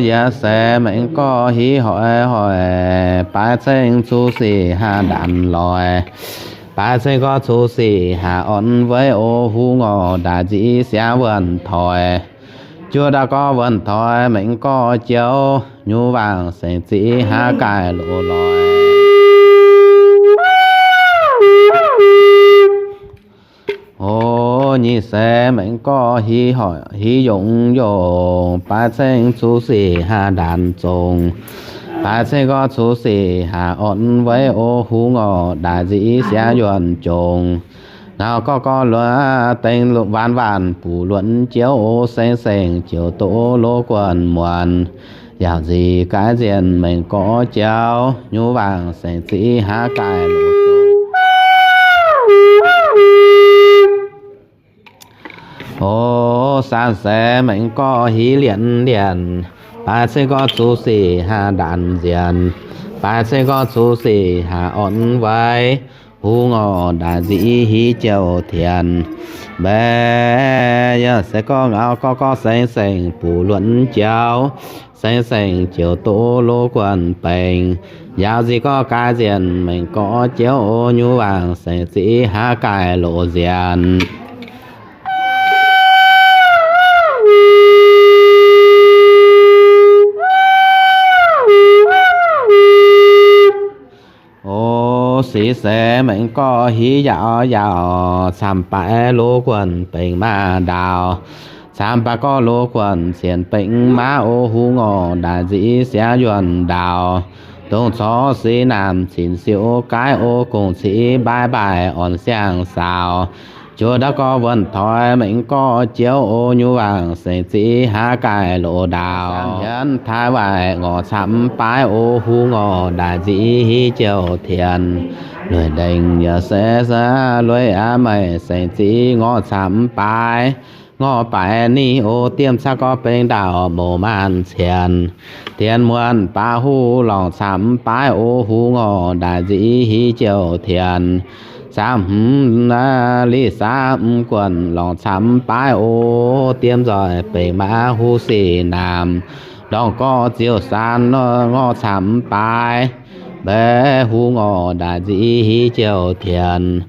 Yaac se mengh gorx hiv hoic hoic, baaix ceng cuv sic haah ndanc loic. Baaix ceng gorx cuv sic haah orn weiv o hungh orqc, ndaaih nziv siangx wuonh toic. Juov ndau gorx wuonh toic mengh gorx jauv, nyuv waangc sengx ziv haav gaaih loz loic. O nyic seix mengh gorx hiv hoic hiv yongc yongc, baaix ceng cuv sic haah ndanc zongc. Baaix ceng gorx cuv sic haah orn weiv o hungh orqc, ndaaih nziv siangx yuonh jongc. Ngau gorx gorx luoqc dengh waanc waanc buc luonc jauv o, seng seng ziouc doqc loz guonh muonc. Yaauc nzic gaaix nzienh mengh gorx jauv, nyuv waangc sengx ziv haav gaaih loz. O saanv seix mengh gorx hiv lienc lienc, baaix ceng gorx cuv sic haah ndanc nzienh. Baaix ceng gorx cuv sic haah orn weiv, hungh orqc, ndaaih nziv hiv jouh tienx. Mbaeqc yaac se gorngv ngau gorx gorx seng seng buc luonc jauv, seng seng ziouc doqc loz guonh bengx. Yaauc nzic gorx gaaix nzienh mengh gorx jauv o, nyuv waangc sengx ziv haav gaaih loz nzienh. O six seix mengh gorx hiv yaauc yaauc, camv baaix loz guonh bengx maaz ndaauc. Camv baaix gorx loz guonh cien bengx maaz o hungh orqc, ndaaih nziv siangx yuonh ndaauc. Dongh corc sic naamh cin siouc gaaix o, gong civ mbaaix mbaaix orn siang-saaux. Juov ndau gorx wuonh toic mengh gorx jauv o, nyuv waangc sengx ziv haav gaaih loz ndaauc. Saam-yienx taaix waaic ngorc camv baaix o hungh orqc, ndaaih nziv hiv jouh tienx. Lueic ndengh yaac se lueic aqv, meih sengx ziv ngorc camv baaix. Ngorc baaix ninh o, diemv caqv gorx bengx ndaauc mouz maanc cienx. Dienx muonh baav huv lorngc camv baaix o hungh orqc, ndaaih nziv hiv jouh tienx. Saam hmz liz saam guonh lorngc camv baaix o, diemv nzoih bengx maaz huv sic naamh. Ndorngc gorx ziouc saanv ngorc camv baaix, mbaeqc hungh orqc, ndaaih nziv hiv jouh tienx.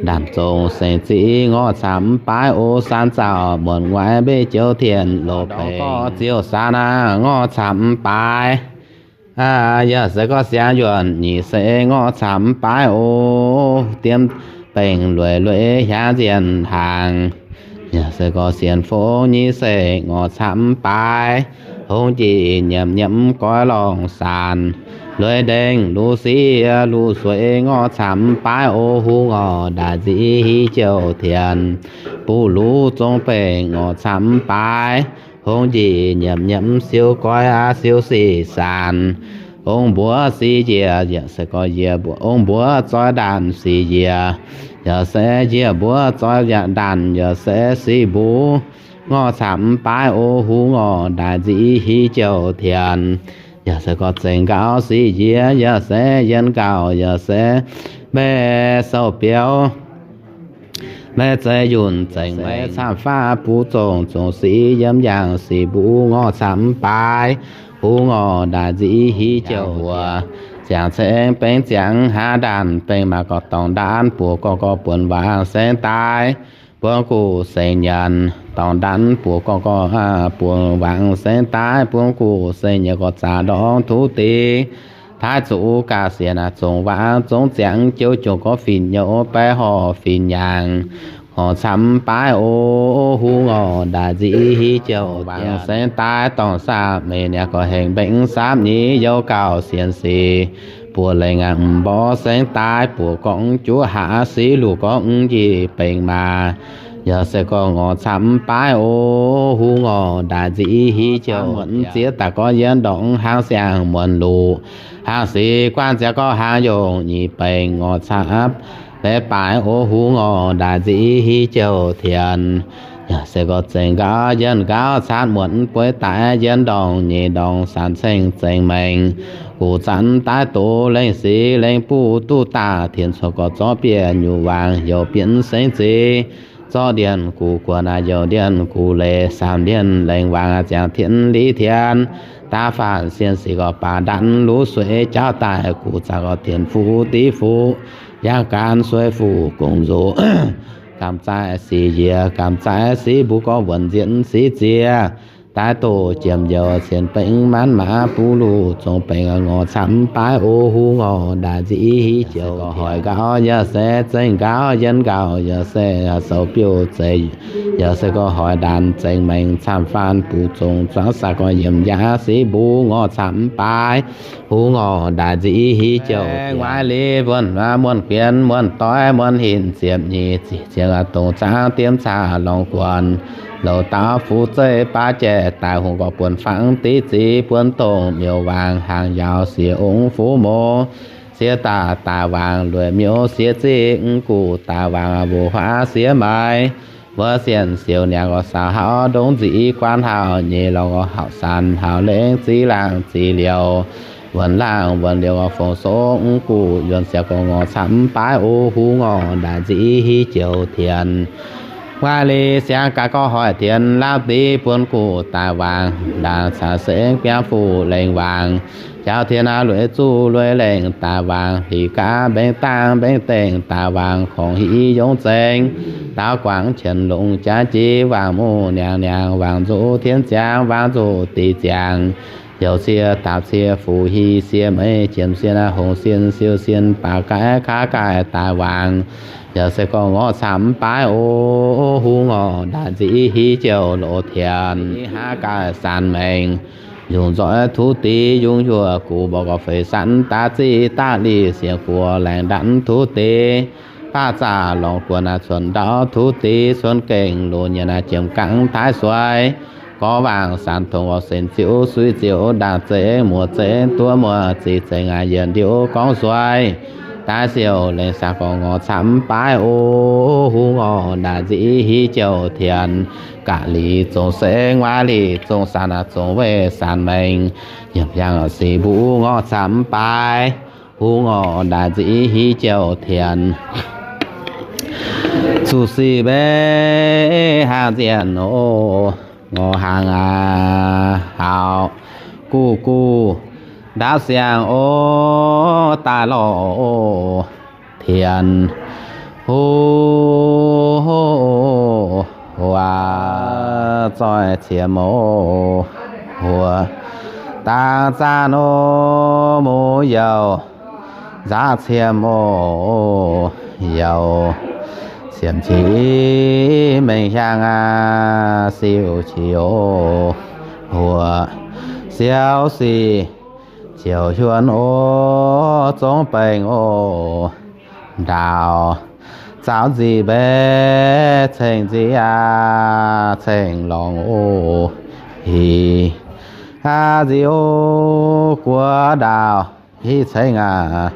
Ndaamv zongc sengx ziv ngorc camv baaix o, saanv zaux muonc guaix mbeix jouv tienx loz bengx. Ndorngc gorx ziouc saanv aqv ngorc camv baaix. Yaac se gorngv siangx yuonh nyic seix ngorc camv baaix o, diemv bengx lueic lueic hiaangx nzienh hnaangx. Yaac se gorngv sienx fongx nyic seix ngorc camv baaix, hongx njiec nyiemc nyiemc goix lorngc saanc. Lueic ndengh luv siev luv sueix ngorc camv baaix o hungh orqc, ndaaih nziv hiv jouh tienx. Buv luv zong bengh ngorc camv baaix, hongx njiec nyiemc nyiemc siou goix aqv siou sic saanc. Ong mbuov sic njiec, yaac se gorngv yie mbuo ong mbuov zoih ndaanc sic njiec, yaac se njiec mbuov zoih ndaanc, yaac se sic mbuv ngorc camv baaix o hungh orqc, ndaaih nziv hiv jouh tienx. Yaac se gorngv zengc nqaux sic njiec, yaac se yienh nqaux, yaac se mbaeqc sou biouv, mbaeqc zeiv yunh zengc, mbaeqc camv faah buv zongc, zongc sic yiem yaangh sic mbuv ngorc camv baaix, hungh orqc, ndaaih nziv hiv jouh mbuoqc. Ziangh ceng bengx ziangx haav ndaanc, bengx maac gorqv dorngc ndaanv, buoz gorqv gorqv buonc wangc sengx daaih, buonc guv sengx nyanc, dorngc ndaanv buoz gorqv gorqv buonc wangc sengx daaih, buonc guv sengx nyanc gorqv zaqc ndorngx tuv deix. Taaix zuqc gaax sienx aac, zongc wangc zongc ziangx, jouv jongc gorqv fin-nyouv, baeqc horc fin-nyaangc, ngorc camv baaix o, hungh orqc, ndaaih nziv hiv jouh wangc sengx daaih, dorngc saah meic niaa gorqv hengx mbengx saapv nyeic youh gauh sienx sic, buoz lengh aac m'mborqv sengx daaih, buoz gorngv juov haav sic, luv gorngv njiec bengx maaz, yaac se gorngv ngorc camv baaix o, hungh orqc, ndaaih nziv hiv jouh muonc ziex daaih gorngv yiem ndorngx hnaangx siang muonc luqc, hnaangx sic guanh ziangx gorqv hnaangx yongc nyic bengx ngorc camv baaix o, hungh orqc, ndaaih nziv hiv jouh tienx. Yaac se gorngv zengc nqaux yienh nqaux caanv muonc bueix daaih yiem ndorngx nyeic ndorngx saanc ceng zengc mengh, guv zanc daaih doz lengh sic lengh buv duqv daaih, tien cuotv gorqv zorqv bieqc nyuv wangc youc bienx sengx ziv, Zorqv ndienh guv guoqv naaiv youh ndienh guv leiz, saamv ndienh lengh wangc ziangx tienx li tienx. Daav faatv sienh sic gorx baac ndanc luv sueix jauv daaih, guv zaangc gorx tienx fuqv div fuqv, yangh gaanv sueiv fuqv gong nzoqc. Gamh zaaiv sic yiec, gamh zaaiv sic mbuo gorx wuonc nzienx sic ziex. Daaih doqc jiem youh cien bengx maanv maaz buv luv zong bengx, ngorc camv mv baaix o hungh ngorc ndaaic nzic i hiv joux. Gorx hoic nqaauv yaac se zengc nqaauv yienh nqaauv yaac se soux biouv zeiz, yaac se gorx hoic ndaanx zengc maengx camv faanv buv zong zuangx saah gorx yiemc yaac sic mbuo ngorc camv mv baaix hungh ngorc ndaaic nzic i hiv joux. Nguaaiv li muonh, muonh guinx, muonh doix, muonh hinc ziepc nyeic, ziepc ziepc aqv, dongh zaangv diemv caax lorngx guonx, louc daauv fuqv zeiv baav jaiv daaih hungh gorx buonc fangx diqv zic buonc dongh miuc-waangc hnaangx yauz siex ong fuqv mong, siex daaih daaih waangc lueic miuc siex ziqv guv daaih waangc mbuo huaav siex maaiz. Mbuo sienh siouc niangx gorx saau hauv ndongc nzic i guaan hauv nyei lorngx gorx hauv sanx hauv lengh ziv laangh ziv liouh, wuonc laangh wuonc liouh gorx fongc songv guv yuonx siaaux gorx ngorc camv mv baaix o hungh ngorc ndaaic nzic i hiv joux tienx. Nguaaiv li siangx gaax gorx hoic tienx laauv div buonc guv daaih waangc ndaangc caux sengv biangv fuqv lengh waangc, jauv tienx aqv lueic zuqv lueic lengh daaih waangc, hlic gaav mbengx dangh mbengx dengh daaih waangc, korngx hiv yongz zengx daauv guangc qienx longc jaav jiex waangc muqv niangx niangx waangc nzuqc tienx ziangx waangc nzuqc diqc ziangx, youc cie daapc cie fuqv hiv siex meix jiemx siex hongx siex siou siex baac gaaix kaav gaaix daaih waangc, yaac se gorx ngorc camv mv baaix o hungh ngorc ndaaic nzic i hiv joux loz tienx. Haav gaaix sanx maengx yungz nzoih tuv deix yungz yuoqc guv mborqv gorx feix sanx daav ziqv daav lic siec guoqv laengz ndanc tuv deix, baav zaqc lorngx guonx aqv cuotx ndau tuv deix cuotx gengh loz nyienx aqv jiem gangv taaix suai, gorx waangc sanx tongx gorx senx ziouc suiv ziouc ndaangc zengx muoz zengx duov muoz ziqc zengx aqv yienc ndiouv gorngv suai, daaih siouc lengh saah gorx ngorc camv mv baaix o hungh ngorc ndaaic nzic i hiv joux tienx. Ga'lic zongc sengx, waac lic zongc sanx, zongc weih sanx maengx, yiem yangh sic mbuo ngorc camv mv baaix hungh ngorc ndaaic nzic i hiv joux tienx. Zuqc sic mbenc hnaangx nzienh oc, ngorc hnaangx aqv haaux guv guv ndaauv siang oc, daaih lorh oc tienx. Huv, huv, huv, zoih qiemx oc, huv, dangx zaanv oc, muv youh nzaqv qiemx oc, youh qiemx qiex mengh hiaang aqv, siou qiex oc, huv, siou sic ziouc huonx oc, zong baengc oc, ndaauh zaaux nzic mbenc ceng nzic aqv, ceng lorngx oc, hic aqv nzic oc, guoqv ndaauh hiv ceng aqv,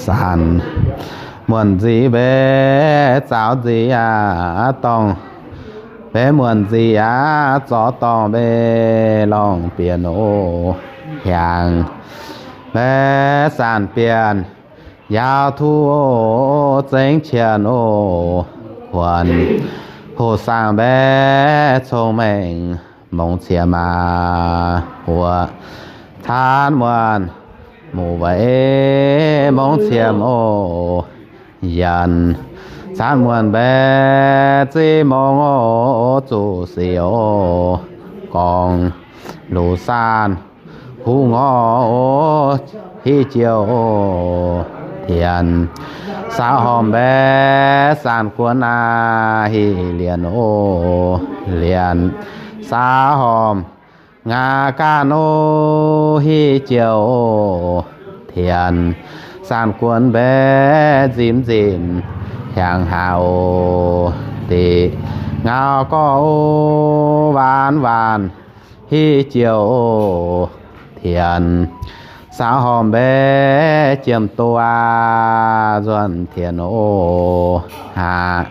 sanx muonc nzic mbenc zaaux nzic aqv, dorngh mbenc muonc nzic aqv, zorqv dorngh mbenc lorngh bienh oc, hiaangx mbenc sanx bienh yaauv tuv oc, zengx qienx oc, kuonx hoqc saangh mbenc cong-mengh mongx cie maa, huoqc caanv muonc muqv weic mongx cie oc, yienc caanv muonc mbenc ziv mongx oc, zuqc sic oc, gorngv luqc saanh huv ngorc oc, hiv joux oc, tienx saau hormh mbenc saanh guonx aqv, hiv lienh oc, lienh saau hormh ngaaz gaanv oc, hiv joux oc, tienx saanh guonx mbenc nzimv nzimv hiaangx haaix oc, diqc ngau gorx oc, waanc waanc hiv joux oc, tienx saau hormh mbenc jiem doz aqv, nzuonx tienx oc, haaix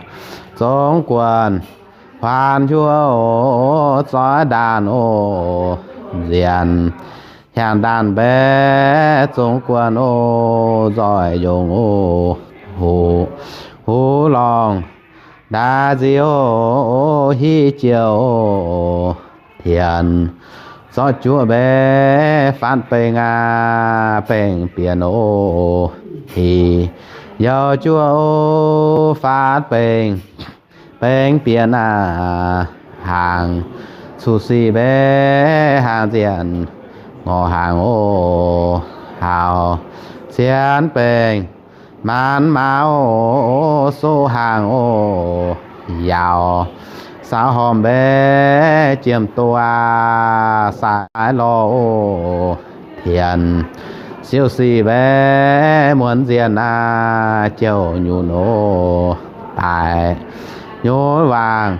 zongx guonc huaan hiuv oc, zoih ndaanh oc, nzienx hiaangx ndaanh mbenc zongx guonc oc, nzoih yongz oc, huv, huv lorngh ndaix nziouv hiuv joux tienx, zorqv juoqv mbev faatv bengx aqv, bengx bienx oc. Hic youh juoqv faatv bengx, bengx bienx aqv, hnaangx cuqv sic mbev hnaangx nzienh ngorc hnaangx oc. Hauz cienx bengx maanz maa oc, soqv hnaangx oc. Yaauc saau hormh mbev jiem doz aqv, sai lorh oc. Tienx siou sic mbev muonz nzienh aqv, jouh nyunc oc. Daic nyunc waangc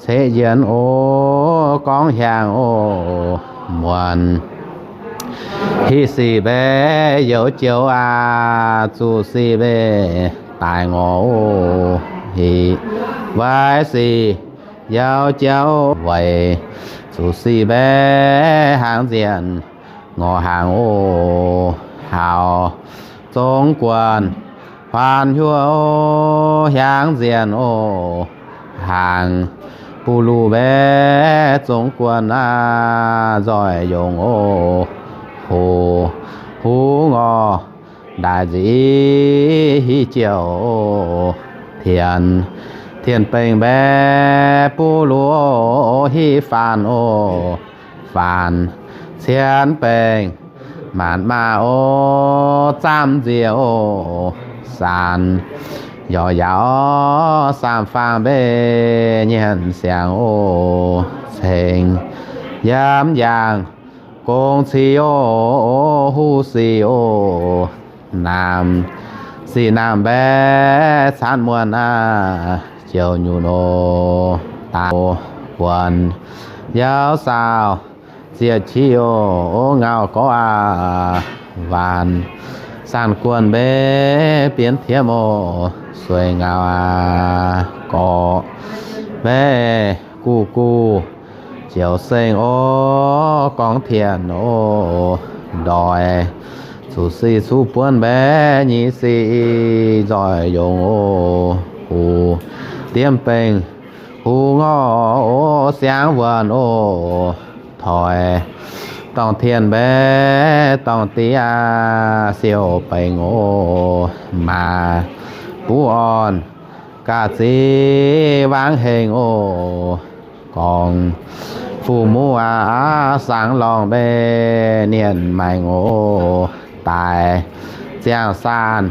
ceqv yienx oc, gorngv hiaangx oc. Muonz hic sic mbev youz joux aqv, zuqc sic mbev daic ngorc oc. Hic weic sic youh joux weic zuqc sic mbev hnaangx nzienh ngorc hnaangx oc. Hauz zong guonc huaanx huoqv hiaangx nzienh oc. Hnaangx buv luv mbev zong guonc aqv, nzoih yungz oc. Hoc huv ngorc ndaix nziouv hiuv joux tienx, tien bengx mbev buv luv hiuv faanx oc. Faanx cienx bengx maanz maa oc, zaamv nziex oc. Saanx yorc yaauc saamv faang mbev nyienx siangx oc. Ceng yiem yaangh gong cih oc, huv sic oc. Naamh sic naamh mbev caanv muonc aqv, jouh nyunc oc. Daaih buonc yaac saauh ziec qiex oc, ngauh gorx aqv. Waanc saanc guonh mbev bienx tiemv oc, sueih ngauh aqv. Gorqv mbev guv guv ziouc seng oc, gorngv tien oc. Ndoih zuqc sic cuqv buonv mbev nyei sic nzoih yungz oc. Huv diemv bengx huv ngorc oc, siangx wuonc oc. Toix dorngh tien mbev dorngh diex aqv, siou bengx oc. Maaz buv orn ga'ziex wangv hengx oc. Gorngv fuqv muv aqv, saangx lorngh mbev nienh maengx oc. Daaih ziangh saanh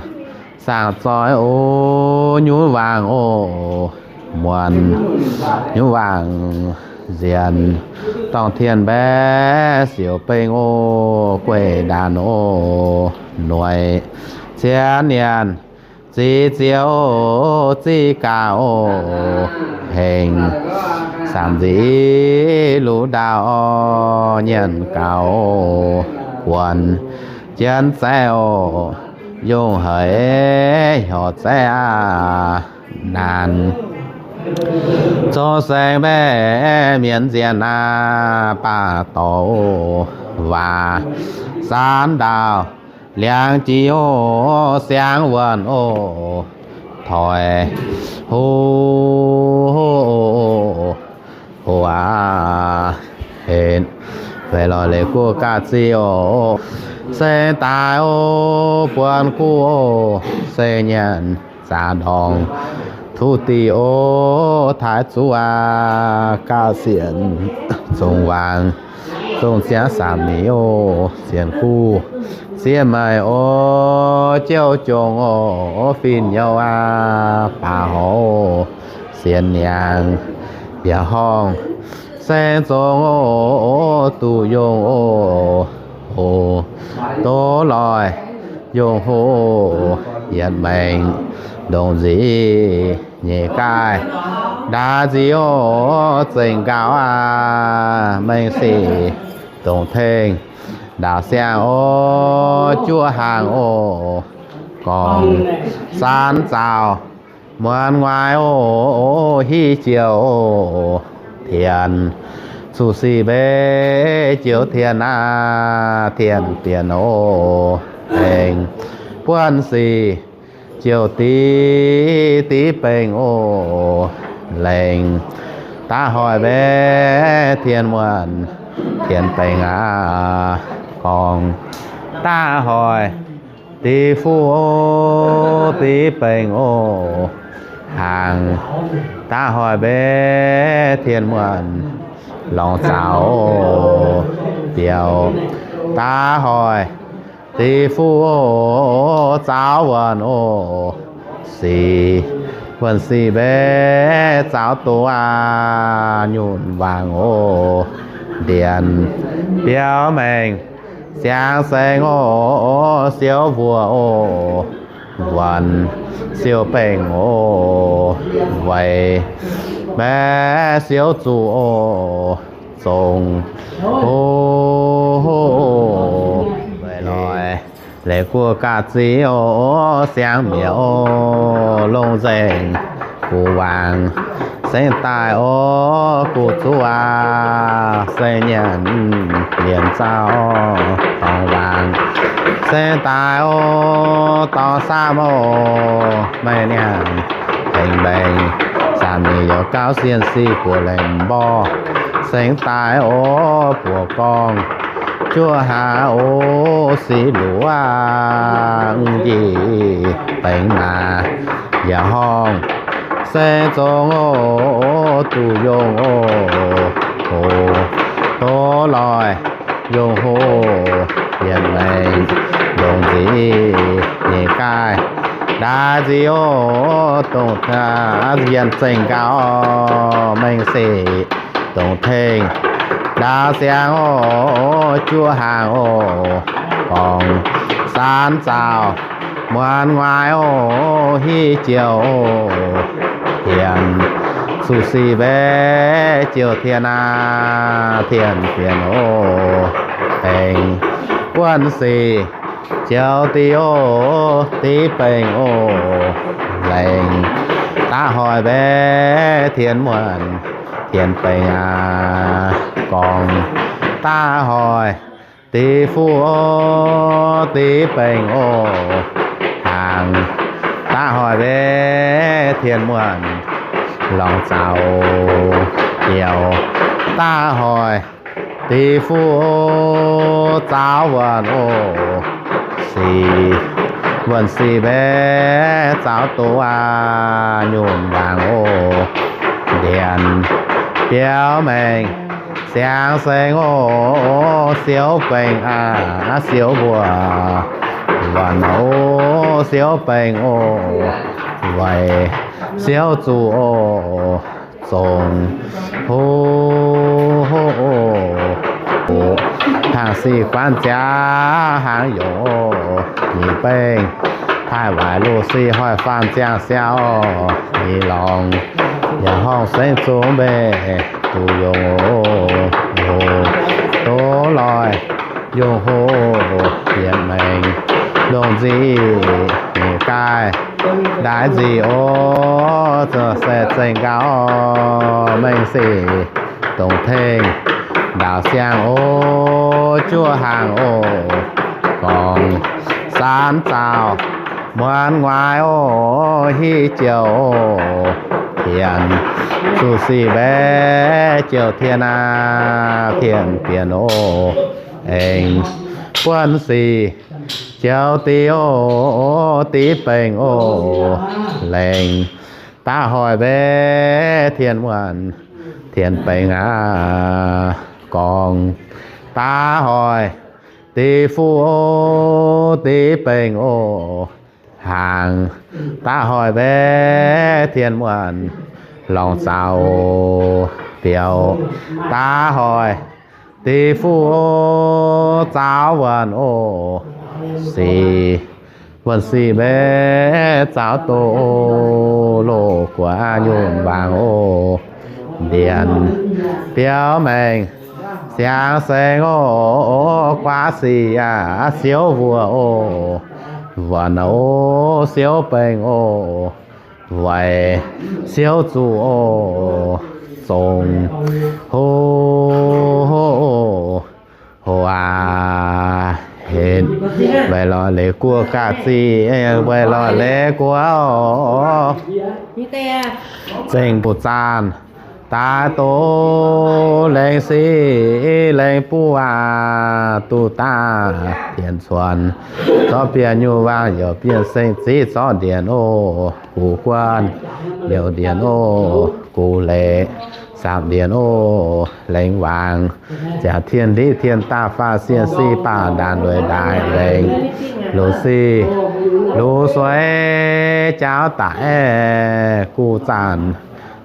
saangx zoih oc, nyunv waangc oc. Muonz nyunv waangc nzienh dorngh tien mbev siouc bengx oc, gueiv ndaanx oc. Noic cien nyanc ziqc ziouc ziqc gaax oc. Hengx saamv nzic luv ndaauh oc, nyanc gaux oc. Guonx jienv zaeqv oc, yungh haiz horc zaeqv aqv. Naanc zong saeng mbev mienz nzienh aqv, baac dorc oc. Waac saanv ndaauh liangx jiex oc, siangx wuonc oc. Toix hoc hoc aqv, henv weic lorz leiz guoqv ga'ziex oc. Seng daaih oc, buonc guv oc, seng nyanc zaax ndorngx tuv diqc oc. Taaix zuqv aqv, ga'sienx zongc waangc zongc ziangx saamv nyic oc. Sienx guv siev meih oc, jouv jongc oc, fin-youh aqv, baac horc sienx nyanc yaac horngh seng zongc oc, duqv yungh oc. Hoc doz loih yungh hoc, yietc maengc ndongc nzic nyeic gaaih ndaauv nzic oc. Zengc nqaaux aqv, mengh sic dongc tengx ndaauv siang oc, juov hnaangx oc. Gorngv saanv zaaux muonz nguaaiv oc, hiuv joux oc. Tienx zuqc sic mbev joux tienx aqv, tienx bienx oc. Tengx buonv sic Ziouc div, div bengx oc, lengc daav hoic mbaeqv tien muonh, tien bengx aqv, gorngv daav hoic div fuqv, div bengx oc, hnaangx daav hoic mbaeqv tien muonh, longc zaux biaux daav hoic div fuqv, zaux wuonh oc, sic wuonh sic mbaeqv zaux doqc aqv, nyunc wangc oc, ndienx biaux maengc siangx saeng oc, siouv mbuoqc oc, wuonh siouv bengx oc, weic mbaeqv siouv zuqc oc, zongc hoc, weic loic leiz guoqv ga'ziex oc, siangx mi'aqv oc, longc nzengc gu'wuaangx, sengx daaih oc, gu'zuqv aqv, se nyanc lienc zaux dorngx waangc, sengx daaih oc, dorngx samv oc, maiv nyanc hengx mbaengx, samv mingh youz gauv sienh sic buoz lengh mborh, sengx daaih oc, buoz gorngv juov hlaax oc, sic luoqc aqv, njiec baengc maac yaac horngh, se zongc oc, duqv yongh oc, hoc doz loic, yongh hoc yienc maengx, longc nzic nyeic gaaih ndaix nzic oc, dongh yienc zengc gauh mengh sic, dongh tengx ndaaux siangx oc, juov hnaangx oc, gorngv saanx zaux muonz nguaaic oc, hiuv joux oc, tienx zuqc sic mbaeqv jouh tien aqv, tien bienx oc, aengx buonv sic joux div oc, div bengx oc, lengc daav hoic mbaeqv tien muonh, tien bengx aqv, gorngv daav hoic div fuqv oc, div bengx oc, hnaangx daav hoic mbaeqv tien muonh, longc zaux biaux daav hoic div fuqv oc, zaux wuonh oc, sic wuonh sic mbaeqv zaux doqc aqv, nyunc wangc oc, ndienx biaux maengc siangx saeng oc, siouv baengc aqv, siouv mbuoqc, wuonh oc, siouv baengc oc, weic siouv zuqc oc, zongc hoc, hnaangx sic guanv ziangx hnaangx yongc oc, nyic baengc taaih waaic loz sic hoic faanh ziangh siaauc, nyic lorngx yaac horngh sengv zungv mbeih duqv yongh oc, hoc doz loic yongh hoc yienc maengx, longc nzic nyeic gaaih ndaix nzic oc, zoux se zengc gauh mengh sic, dongh tengx ndaaux siang oc, juov hnaangx oc, gorngv saanx zaux muonz nguaaic oc, hiuv joux oc, tienx zuqc sic mbaeqv jouh tien aqv, tien bienx oc, aengx buonv sic joux div oc, div bengx oc, lengc daav hoic mbaeqv tien muonh, tien bengx aqv, gorngv daav hoic div fuqv oc, div bengx oc, hnaangx daav hoic mbaeqv tien muonh, lorngc zaux biaux daav hoic div fuqv oc, zaux wuonh oc, sic wuonh sic mbaeqv zaux doqc oc, loz guaax nyunc wangc oc, ndienx biaux maengc siangx saeng oc, guaax sic yaac siouv mbuoqc oc, wuonh oc, siouv baengc oc, weic siouv zuqc oc, zongc hoc, hoc aac, henv Weic lorz leiz guoqv ga'ziex, weic lorz leiz guoqv oc. Zengc buoz zaanh daaih doz, lengx sic lengx buv aac, duqv daaih dienx cuonx, zorqv bienh nyungc waangc youc bienh seng ziv zorqv ndienx oc. Gux guanh youc ndienx oc, gux leiz saapc ndienx oc, lengx waangc ziangx tien liqv tien daaih faah sienh sic baac ndaanx lueic ndaaix lengx lungh sic lungh sueiv jaauv daic guv zaanh.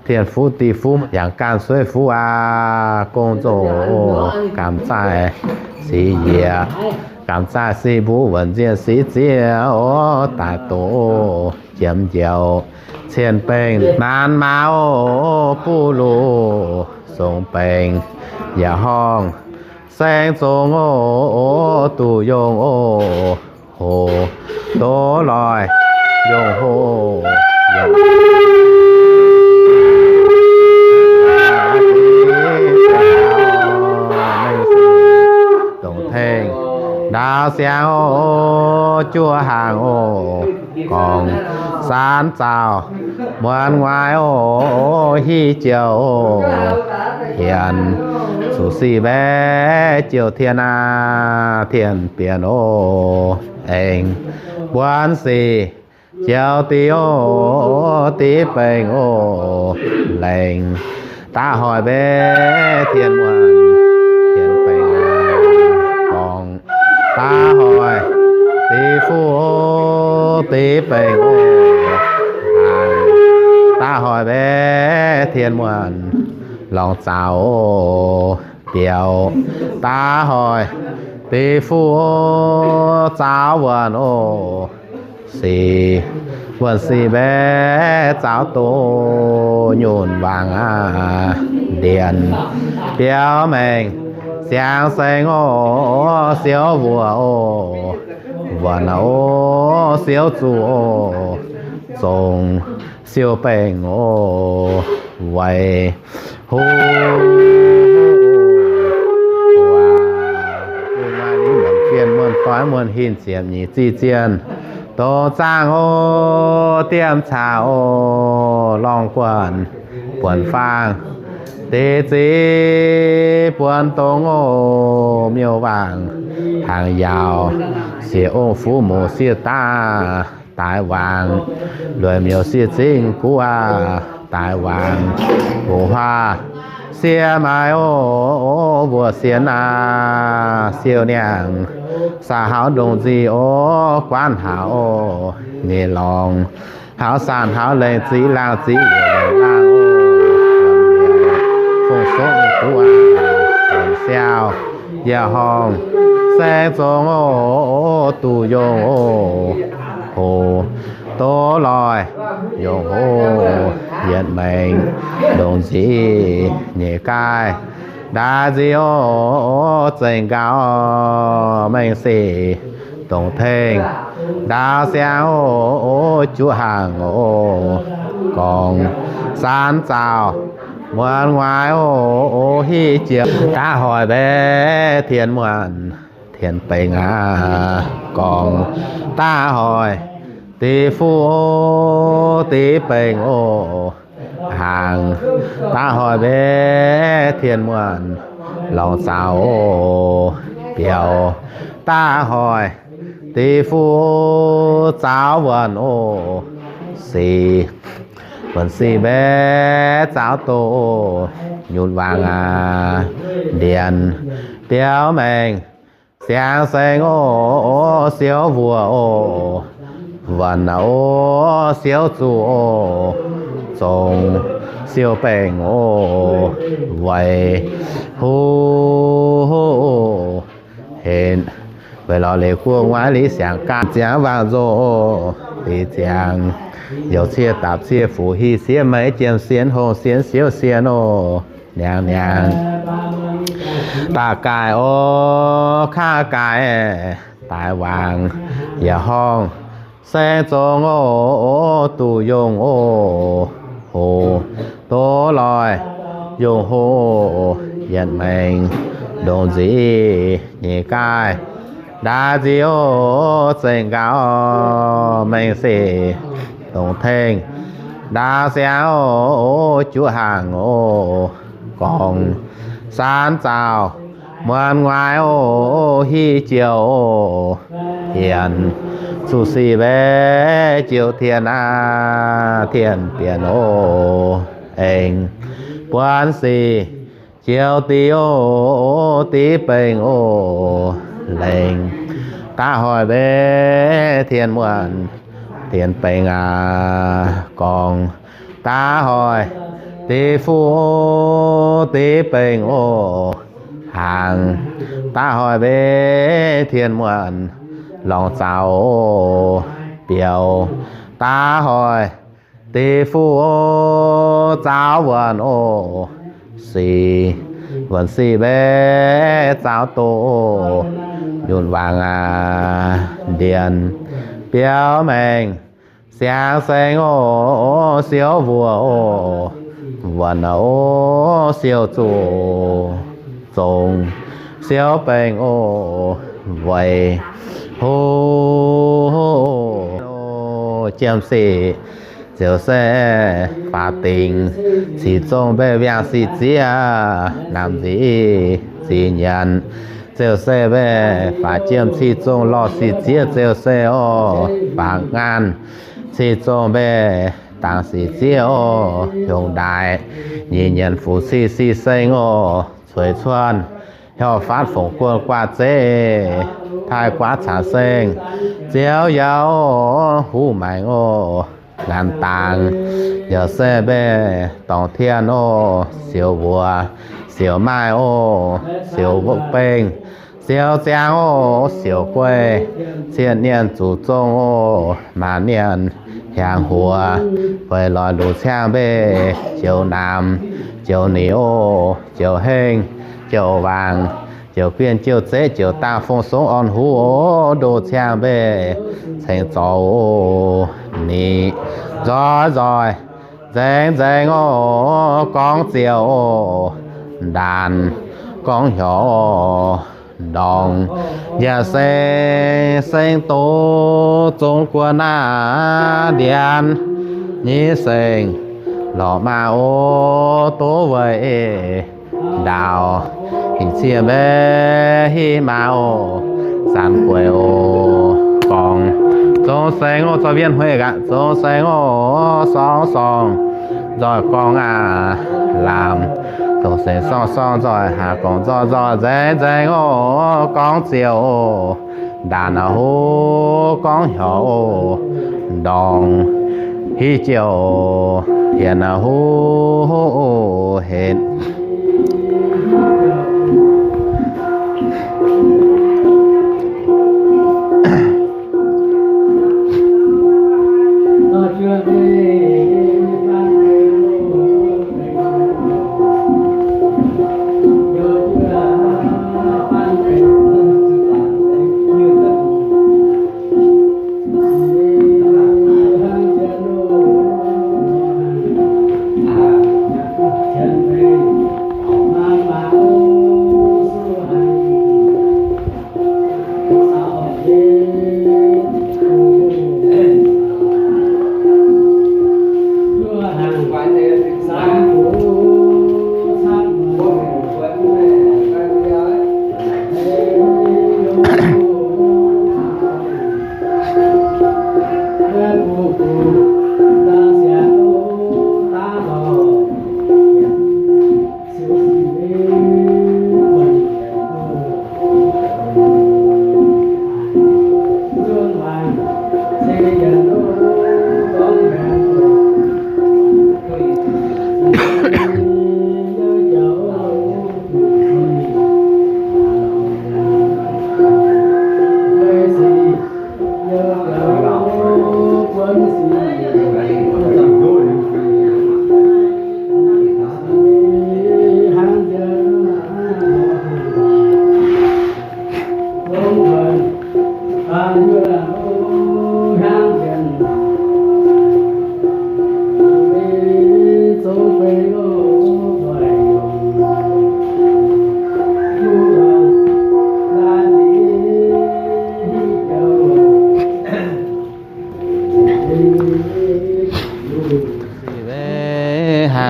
Tien fuqv diuh fuqv yangh gaanh sueiv fuqv aac, gong nzoh oc, gamh zaih sic yiec, gamh zaih sic mbuv wuonc nzienh sic ziex oc, daaih doz jiemx njoux cien bengh naanc maaz oc, buv luqc zongx bengx yaac horngh saeng zongx oc, duqv yongh oc, hoc doz loih yongh hoc, dongh tengx ndaauv siangx oc, juov hnaangx oc, gorngv saanv zaux muonz nguaaic oc, hiuv joux oc, hienx zuqc sic mbaeqv jouh tien aac, tien bienx oc, aengx buonv sic joux diqv oc, diqv bengx oc, lengx daav hoic mbaeqv tien muonc, tien bengx gorngv daav hoic diqv fuqv, diqv bengx oc, daav hoic mbaeqv tien muonc, lorngx zaux oc, biaux daav hoic diqv fuqv, zaux wuonh oc, sic wuonh sic mbaeqv zaux doz, nyunc waangc aac, ndienx biaux maengc siangx saeng oc, siouv wuoc oc, wuonh aac oc, siouv zuqc oc, zongx siou bengh oc, weic huv, muonc gien, muonc doix, muonc hin, ziepc nyeic ziqc zienh, dongh zaangh oc, diemv caax oc, lorngh guanh buonc faang, deix ziqc buonc dongz oc, miuc-waangc hnaangx yaauc, sieqv ong fuqv muc sieqv daav daaix waangc, lueic miuc sieqv zingv guv aac, daaix waangc, hoc huaav sieqv maaiz oc, mbuoqc sieqv naaic siou niangh, saax hauv ndongc nzic oc, guaanv hnaaux oc, nyei lorngx hauv saanh hauv lengh, ziqv laangh ziqv yiec laangh oc, fong sopv guv aac, siaauh yaac horngh saeng zongx oc, duqv yongh oc, hoc doz loih yongh oc, yietc maengc ndongc nzic nyeic gaaih ndaix nzic oc, zengc nqaaux maengx sic dongh tengx ndaaux siangx oc, juqv hnaangx oc, gorngv saanv zaux muonz nguaaic oc, hiuv joux daav hoic mbaeqv tien muonc, tien bengh aac, gorngv daav hoic diqv fuqv oc, diqv bengh oc, hnaangx daav hoic mbaeqv tien muonc, lorngx zaux oc, biaux daav hoic diqv fuqv oc, zaux wuonc oc, sic wuonc sic mbaeqv zaux doz oc, nyutc waangc aac, ndienx biaux maengh siangx saeng oc, siouv wuoc oc, wuonc aac oc, siouv zuqc oc, zongx siou bengh oc, weic huv henv, weic lorz leiz guoqv nguaaiv liuz siangx gaanv ziangx waangc nzoh oc, liuz ziangx youc cie dapc cie fuc hieh sieqv meix jiem sieqv hongh sieqv siouv sieqv oc, niangx niangx daaih gaaix oc, kaav gaaix daaih waangc, yaac horngh saeng zongx oc, duqv yongh oc, hoc doz loih yongh hoc, yietc maengx ndongc nzic nyeic gaaih ndaauv nziouv zengc nqaaux, mengh sic dongc tengx ndaauv siangx oc, juqv hangc oc, gorngv saanv zaux muonz nguaaiv oc, hiuv jouh oc, tienx zuqc sic mbeih jouh tien aqv, tien bienx oc, aengx buonv sic jouh div oc, div bengx oc, lengc daav hoic mbeih tien muonc tien bengx aqv, gorngv daav hoic div fuqv oc, div bengx oc, hnaangx daav hoic mbeih tien muonc lorngx zaux oc, biaux daav hoic div fuqv oc, zaaux wuonc oc, sic wuonc sic mbeih zaaux doqc oc, nyunc wangc aqv, ndienx biaux maengx siangx saeng oc, siouv mbuoqc oc, wuonc aqv oc, siouv zuqc zongx siouv bengx oc, weic hoc jiem sic ziouc se faaux dingc sic zongh mbeih wiangh sic zieqv, namx nzic zieqv nyanc ziouc se mbeih faaux jiem sic zongh lorh sic zieqv ziouc se oc, faaux ngaanh sic zongh mbeih dangx sic zieqv oc, hiongx ndaaix nyic nyanc fuc sic sic seng oc, cueix cuonv hiuv faatv fongc guonh guaav zeiv, taaih guaav caax seng ziouv yaac oc, huv maengx oc, ngaanc dangx yaac se mbeih dorngc tien oc, siouc mbuoqc siouc maaih oc, siouc mbopv bengh siouc ziangx oc, siouc guei cien nienh zuqc zong oc, maanc nienh hiaangx huox, weic lorz nduqc ciangh mbeih joux namx joux nic oc, joux hengh joux wangc, joux guienh joux zeiv, joux dangh fong songx orn huv oc, ndoh ciangh mbeih ceng zorc oc, nic nzoih nzoih nzaeng nzaeng oc, gorngv ziouc oc, ndaanx gorngv hnyouv oc, ndorngx yaac seng seng doz zong guon aqv, ndianx nyei seng lorqc maah oc, doz weic ndaauh hinc ciev mbeih hiv maah oc, zanc gueic oc, gorngv zong seng oc, zorqv wienh hueic gaax, zong seng oc, sorng sorng nzoih gorngv aqv, lamz zong seng sorng sorng nzoih haac gorngv nzoih nzoih nzaeng nzaeng oc, gorngv ziouc oc, ndaanx aqv hoc gorngv hnyouv oc, ndorngx hiv jouh hienx aqv hoc henv.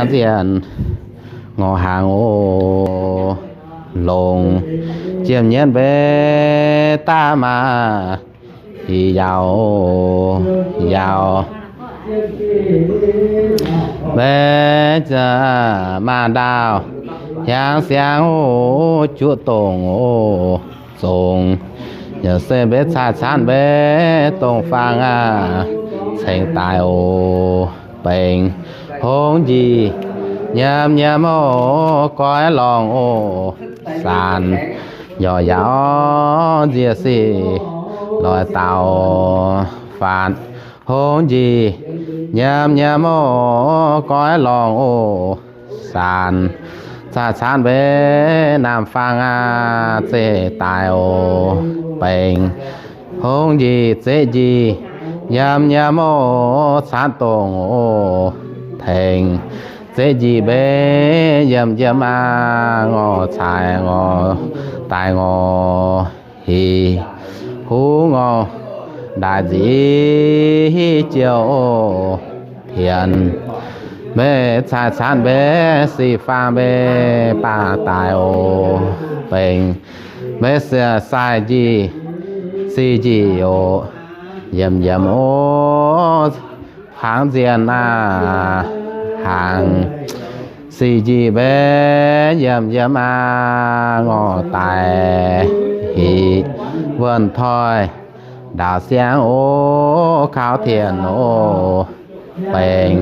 nzienh ngorc hnaangx oc. Longc jiem nyienv mbenc daav maah, hih yauz yauz. Mbenc maah ndaauh hiaangx siangx oc, juoqv dongh oc, zongc yaac se mbenc caaiv caanv mbenc dongh faang aac, cengx daaih oc. Bengx hongx njiec nyiemz nyiemz oc, goiv lorngx oc, saanc yaac yaauv nziex sic loix daaux faatv. Hongx njiec nyiemz nyiemz oc, goiv lorngx oc, saanc caaiv caanv mbenc naamh faang aac, zeqc daaih oc. Bengx hongx njiec zeqv njiec nyiemz nyiemz oc, caanv dongh oc, tengx zeqv njiec mbenc yiem yiem aac, ngorc caaiv ngorc daaih ngorc hih, huv ngorc ndaaih nzic hiv jiouv oc. Tienx mbenc caaiv caanv mbenc sic faang mbenc baac daaih oc. Bengx mbenc se sai njiec sic njiec oc, yiem yiem oc. Hnaangx nzienh aac, hnaangx sic njiec mbenc yiem yiem aac, ngorc daaih hic wuonh toi ndaauv siangx oc, kaux tienx oc. Bengx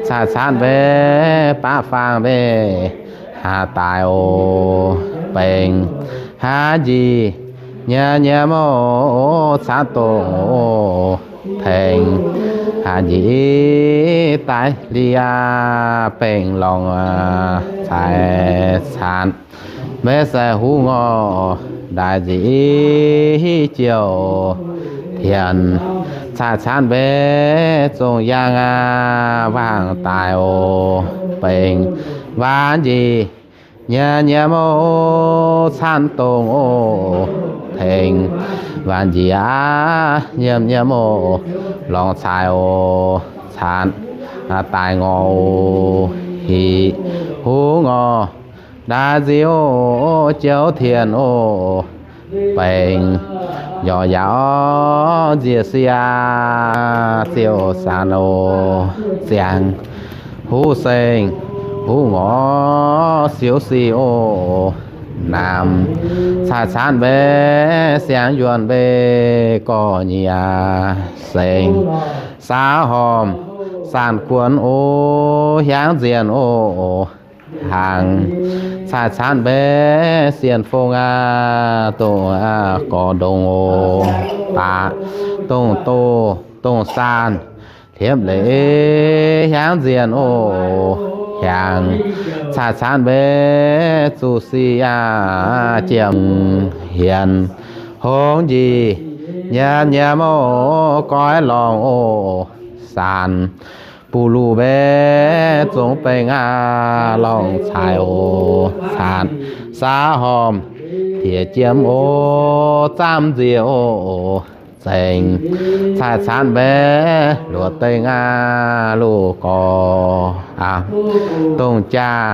caaiv caanv mbenc baav faang mbenc haaz daaih oc. Bengx haaz njiec nyiemz nyiemz oc, caanv dongh oc, tengx haaz njiec daaih liuz aac, bengx lorngx caaiv caanv mbenc se huv ngorc ndaaih nzic hiv jiouv. Tienx caaiv caanv mbenc zongh yaangh aac, waangh daaih oc. Bengx waanc njiec nyiemz nyiemz oc, caanv dongh oc, tengx waanc njiec aac, nyiemz nyiemz oc, lorngx caaiv oc, caanv daaih ngorc oc. Hic huv ngorc ndaaih nzic oc, jouv tienx oc. Bengx yaac yaauv nziex sic aac, ziouc saanc oc, ziangx huv seng huv ngorc siouv sic oc. Naamh caaiv caanv mbenc siangx yuonh mbenc gorx nyic aac, seng saauv hormh saanh guonx oc, hiaangx nzienh oc. Hnaangx caaiv caanv mbenc sienh fong aac, dongh aac gorx ndongx oc, baac dongh doh dongh saanh hliepv leiz hiaangx nzienh oc. Hiaangx caaiv caanv mbenc zuqc sic aac, jiem hienx hongx njiec nyiemz nyiemz oc, goiv lorngx oc, saanc buv luv mbenc zongx bengx aac, lorngx caaiv oc, caanc saauv hormh diex jiem oc, zaamv nziex oc. Zengx caaiv caanv mbenc luoqc dengh aac, luv gorx aac, dongh jaa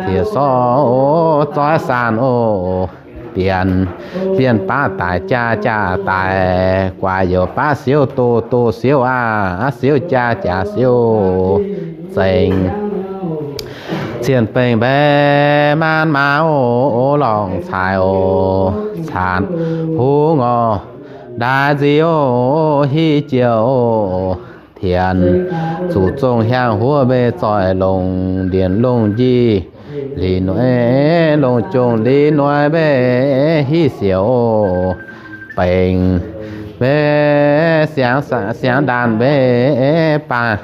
diex sorv oc, zoiv saanh oc. Bienx, bienx baav daic jaa, jaa daic guaax, youc baav siouv doh, doh siouv aac, siouv jaa, jaa siouv. Zengx cien bengh mbaeqc maanc maaz oc, lorngx caaiv oc, caanc huv ngorc ndaaih nzic oc, hiv jiouv oc. Tienx zuqc zongh hiaang huov mbenc zoih longc ndienc longh njiec, lic noic longc jongc lic noic mbenc hiv siouc oc. Bengx mbenc siangx, siangx ndaanh mbenc baac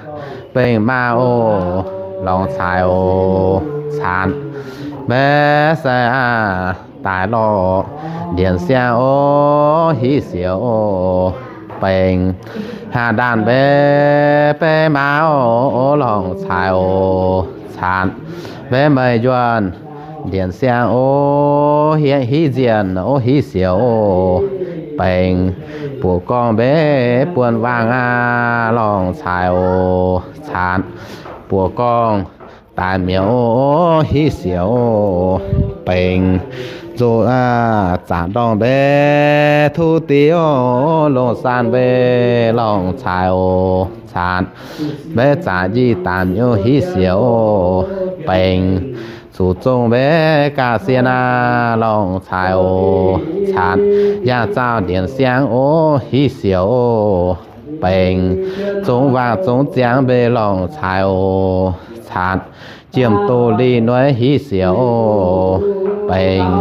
bengx maaz oc, lorngx caaiv oc, caanc mbenc se aac, daaih lorh ndienc siang oc, hiv siouc oc. Bengx haah ndaanh mbenc bengx maaz oc, lorngx caaiv oc, caanc mbenc meih njuonh ndienc siang oc, hiv, hiv nzienh oc, hiv siouc oc. Bengx buoqc gorngv mbenc buonc waangh aac, lorngx caaiv oc, caanc buoqc gorngv daaih mi'aqv oc, hiv siec oc. Bengx zuqc zaqc ndorngh mbaeqc tuv diev oc, longc saan mbaeqc lorngh caaix oc. Caatv mbaeqc zaqc njiec daaih mi'aqv oc, hiv siec oc. Bengx zuqc zong mbaeqc ga'sie aav, lorngh caaix oc. Caatv yaac zaux ndienx siang oc, hiv siec oc. Bengx zong waac zong ziangx mbaeqc lorngh caaix oc. Caatv jiem doz lic nueiv hiv siec oc. Bengx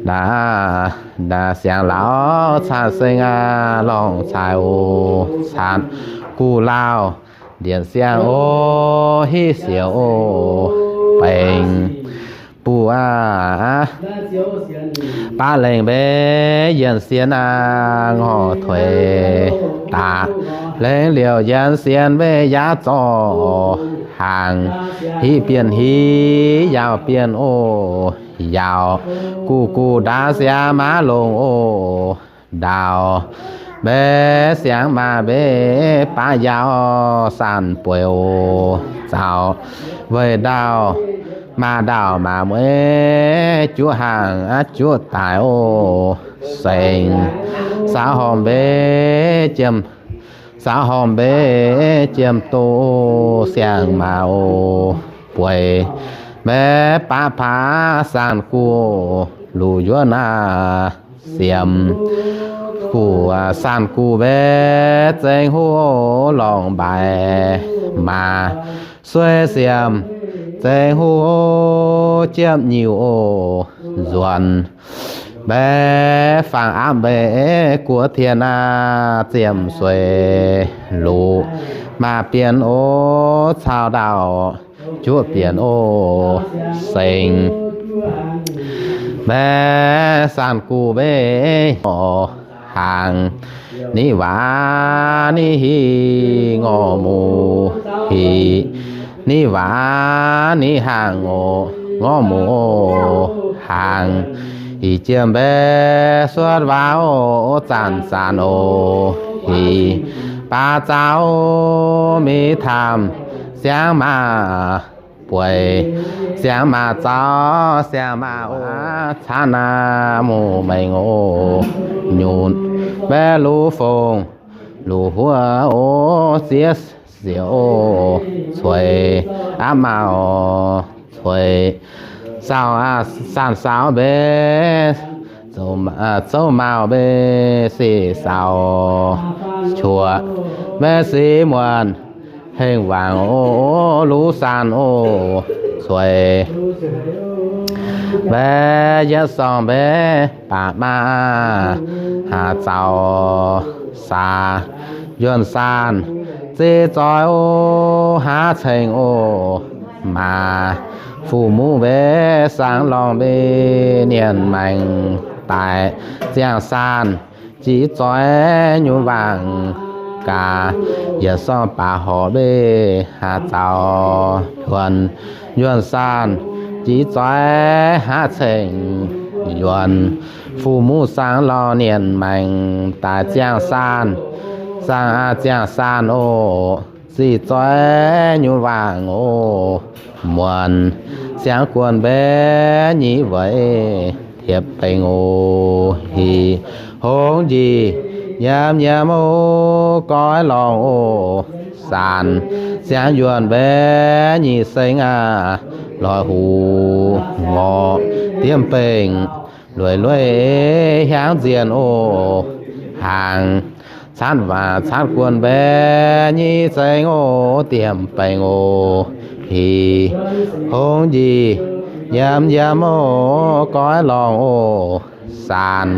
naaiv siangx lauz caatv seng aav, lorngh caaix oc. Caatv guv lauh ndienx siang oc, hiv siec oc. Bengx buv aav, baav lengh mbaeqc yienc sien aav, ngorc tuix daaih lengc liouc yienc sien mbaeqc yaav zorc hnaangx, hiv bienh hiv, yaauc bienh oc, yaauc guv guv ndaauv siangx maav longx oc. Ndaauv mbaeqc siangx maaih mbaeqc baav yaauv saanh bueix oc. Zaux weic ndaauv maaih ndaauv maaih mueiz juqv hnaangx aav juqv daic oc. Sengx saauv horngh mbaeqc jiem, saauv horngh mbaeqc jiem doz siang-maaz oc. Bueix mbaeqc baav paav saanh guv, luc yuonv aav siemx guv, saanh guv mbaeqc zengx huv lorngh mbaaix maaz, sueih siemx zengx huv jiepv nyiuh oc. Nzuonx mbaeqc fangx aapv mbaeqc guoqv tien aav, ziemx sueih luc maaz bienh oc, caux ndaauv juqv bienh oc. Sengx mbaeqc saanh guv mbaeqc hnaangx, ni waac ni hiv ngorc muc hiv, ni waac ni hnaangx oc, ngorc muc oc. Hnaangx hiv jiem mbaeqc suotv waac oc, zanc zanc oc. Hiv baav zaux mingh tamh siangx maaih bueix, siangx maaih zaux siangx maaih oc. Caanv aav muqv mengh oc, nyunc mbaeqc luv fongc luc huov oc, ziex siec oc. Cueix aav maaih oc, cueix saauv aav, saanh saauv mbaeqc zouv maauh mbaeqc sic saauv, cuoqv mbaeqc sic muonc hengh waangc oc, luv saanh oc. Cueix mbaeqc yietv sorngh mbaeqc baac maah, haav zaux saax yuonh saanh ziex zoih oc, haav ceng oc. Maaz fu-muv mbaeqc saangv lorngh mbaeqc nienh maengx daaih ziangh saanh, jiex zoih nyunc waangc gaax, yietc sorngh baac horc mbaeqc haav zaux yuonh, yuonh saanh jiex zoih haav ceng yuonh. Fu-muv saangv lorngh nienh maengx daaih ziangh saanh, saangv aav ziangh saanh oc. Ziex zoih nyunc waangc oc. Muonc siangx guonc mbaeqc nyic weic tiepv bengx oc. Hiv hongx njiec nyiemz nyiemz oc, goiv lorngh oc. Saanh siangx yuonh mbaeqc nyic seng aav, loix huv ngorc diemv bengx, lueic lueic hiaangv nzienh oc. Hnaangx caatv waac caatv guonc mbaeqc nyic seng oc, diemv bengx oc. Hiv hongx njiec nyiemz nyiemz oc, goiv lorngh oc. Saanh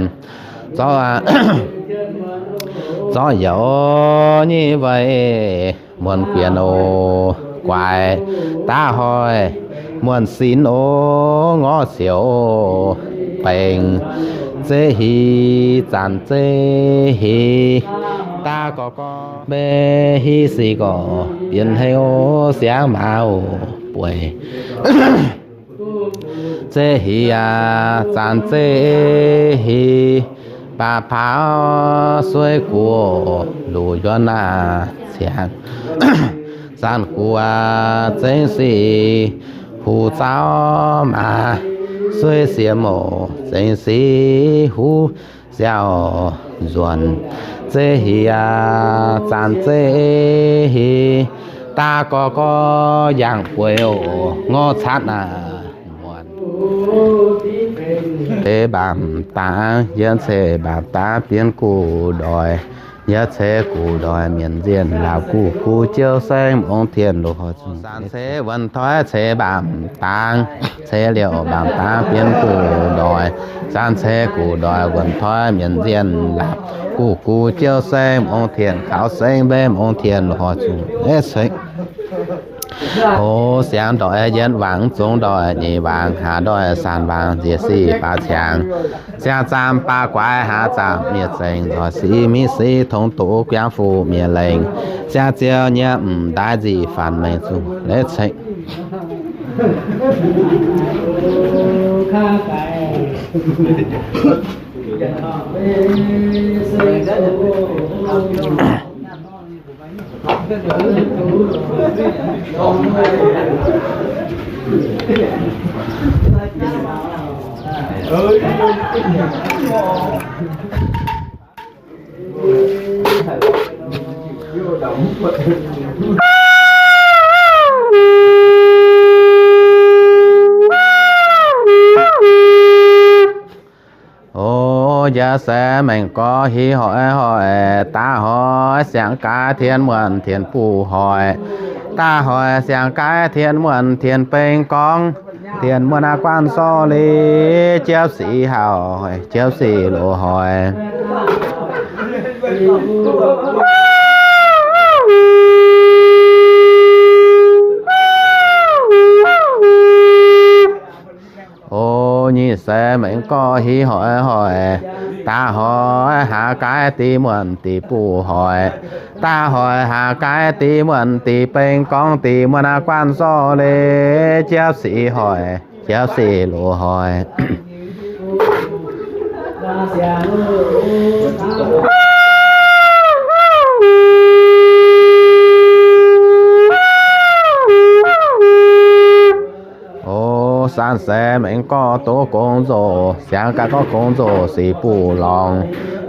zorqv, zorqv yaac nyic weic muonc guenx oc. Guaix daav hoic muonc sinx oc, ngorc cioux oc. Bengx zeiv hiv, zanc zeiv hiv, daav gorx gorx mbaeqc hiv sic gorx, bienx hengx oc, siangx maaz oc, bueix zeiv hiv aac, zanc zeiv hiv, baac paauv sueiv guoqv, luc yuonv aac, ciangx Zaanc guoqv zengv sic huv zauv maaz, sueiv siex mouc zengv sic huv siauh nzuonx, zeiv hieh zaanc zeiv hieh, daav gorx gorx yangh bueix oc, ngorv catv naaic muonc. Ceix mbaamc dangx, yietv ceix mbaamc dangx bienx guv ndoic, yietv ceix guv ndoic mienc nzienh laapc guv guv jiouv saengv ong tien loz-hnoi zungh. Zaanc ceix wuonh toi ceix mbaamc dangx, ceix liouc mbaamc dangx bienx guv ndoic, zaanc ceix guv ndoic wuonh toi mienc nzienh laapc guv guv jiouv saengv ong tien kaux saengv mbemv ong tien loz-hnoi zungh. Ov, siangx ndoic yietv wangc, zungv ndoic nyeic wangc, haaz ndoic saanc wangc, nziex sic baav ciangx, siang zaamv baav guaix, haaz zaamv miev zengc, nzoih sic miv sic, tong doz guangv fuqv miev lengc, siang ziouv nyei m'daaih nzic faanx mengh zuqc leiz cengx. O, njiec se mengh gorx hiv hoic hoic, daav hoic siang-gaix tien muonh tien buv hoic, daav hoic siang-gaix tien muonh tien beng gorngv, tien muonh aqv guanh sorqv leiz, jiepv sic hauh, jiepv sic loz-hnoi. O, nyic se mengh gorx hiv hoic hoic, daav hoic haaz gaix div muonh div buv hoic, daav hoic haaz gaix div muonh div beng gorngv, div muonh aqv guanh sorqv leiz, jiepv sic hoic, jiepv sic loz-hnoi. O, sanc se mengh gorx doz gong nzoh, siang gaax gorx gong nzoh sic buv lorngx,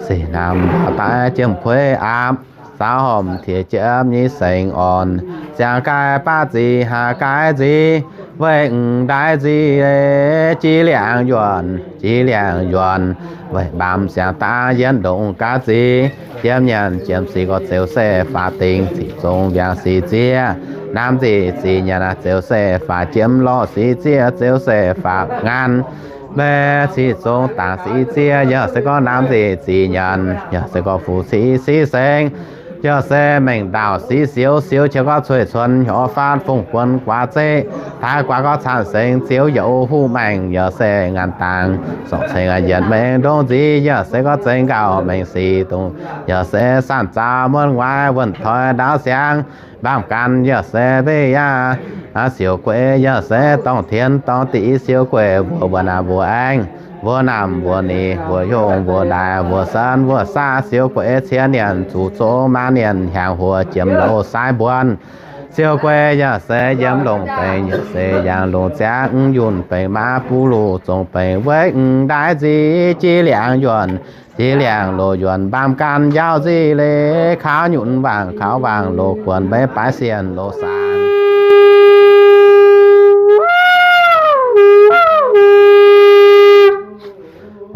sic namx mbaaux daaih jiem kueiv aapv, saaux horpc tiex jiepv nyei sengx orn, siang gaax baav zic haaz gaax nzic, weih m'daaih nzic, jiex liangx yuonh, jiex liangx yuonh, weih mbaamz siang daav yietv ndongc gaax zic, jiem nyanc jiem sic gorx zeux se faaux dingc, ziqc zong mbiaangx sic zieqv, namx nzic zic nyanc zeux se faaux jiem lorh sic zieqv, zeux se faaux ngaan, mbaeqc ziqc zong dangc sic zieqv, yaac se gorngv namx nzic zic nyanc, yaac se gorngv fuqv sic sic sengx, yaac se mengh ndaauh sic siou, siou qiex gorngv cueiv cuonx hnyouv faatv fongc guonx guaax zeqv, taaix guaax gorngv caanc sengx ziouv yaac o huv maengh, yaac se ngaan dangx sorc ceng yienc mengh ndongc nzic, yaac se gorngv zengx nqaauh mengh sic dongh, yaac se sanc zaaux muonv nguaaiv wuonh toi ndaauv siangx, mbaamh gan yaac se mbeih yaac siou gueic, yaac se dorngh tien dorngh diqc siou gueic, mbuo mbuo naamh mbuo aengx, mbuo naamh mbuo nix, mbuo yongh mbuo ndaaix, mbuo sanv mbuo saav siou gueic cien nyanc zuqc zong maa nyanc hiaangx huox jiem louh saaiv mbuonx. Siou gueic yaac se yiem longc benx, yaac se yangh longc ziangx yunh benx maa buv luc zong benx weiv m'ndaaih nzic, jiex liangx yuonh, jiex liangx loz yuonh mbaamh gan njaaux nzic leiz, kaux nyunc wangc kaux wangc loz guonx mbeix baaix sienh loz saanx.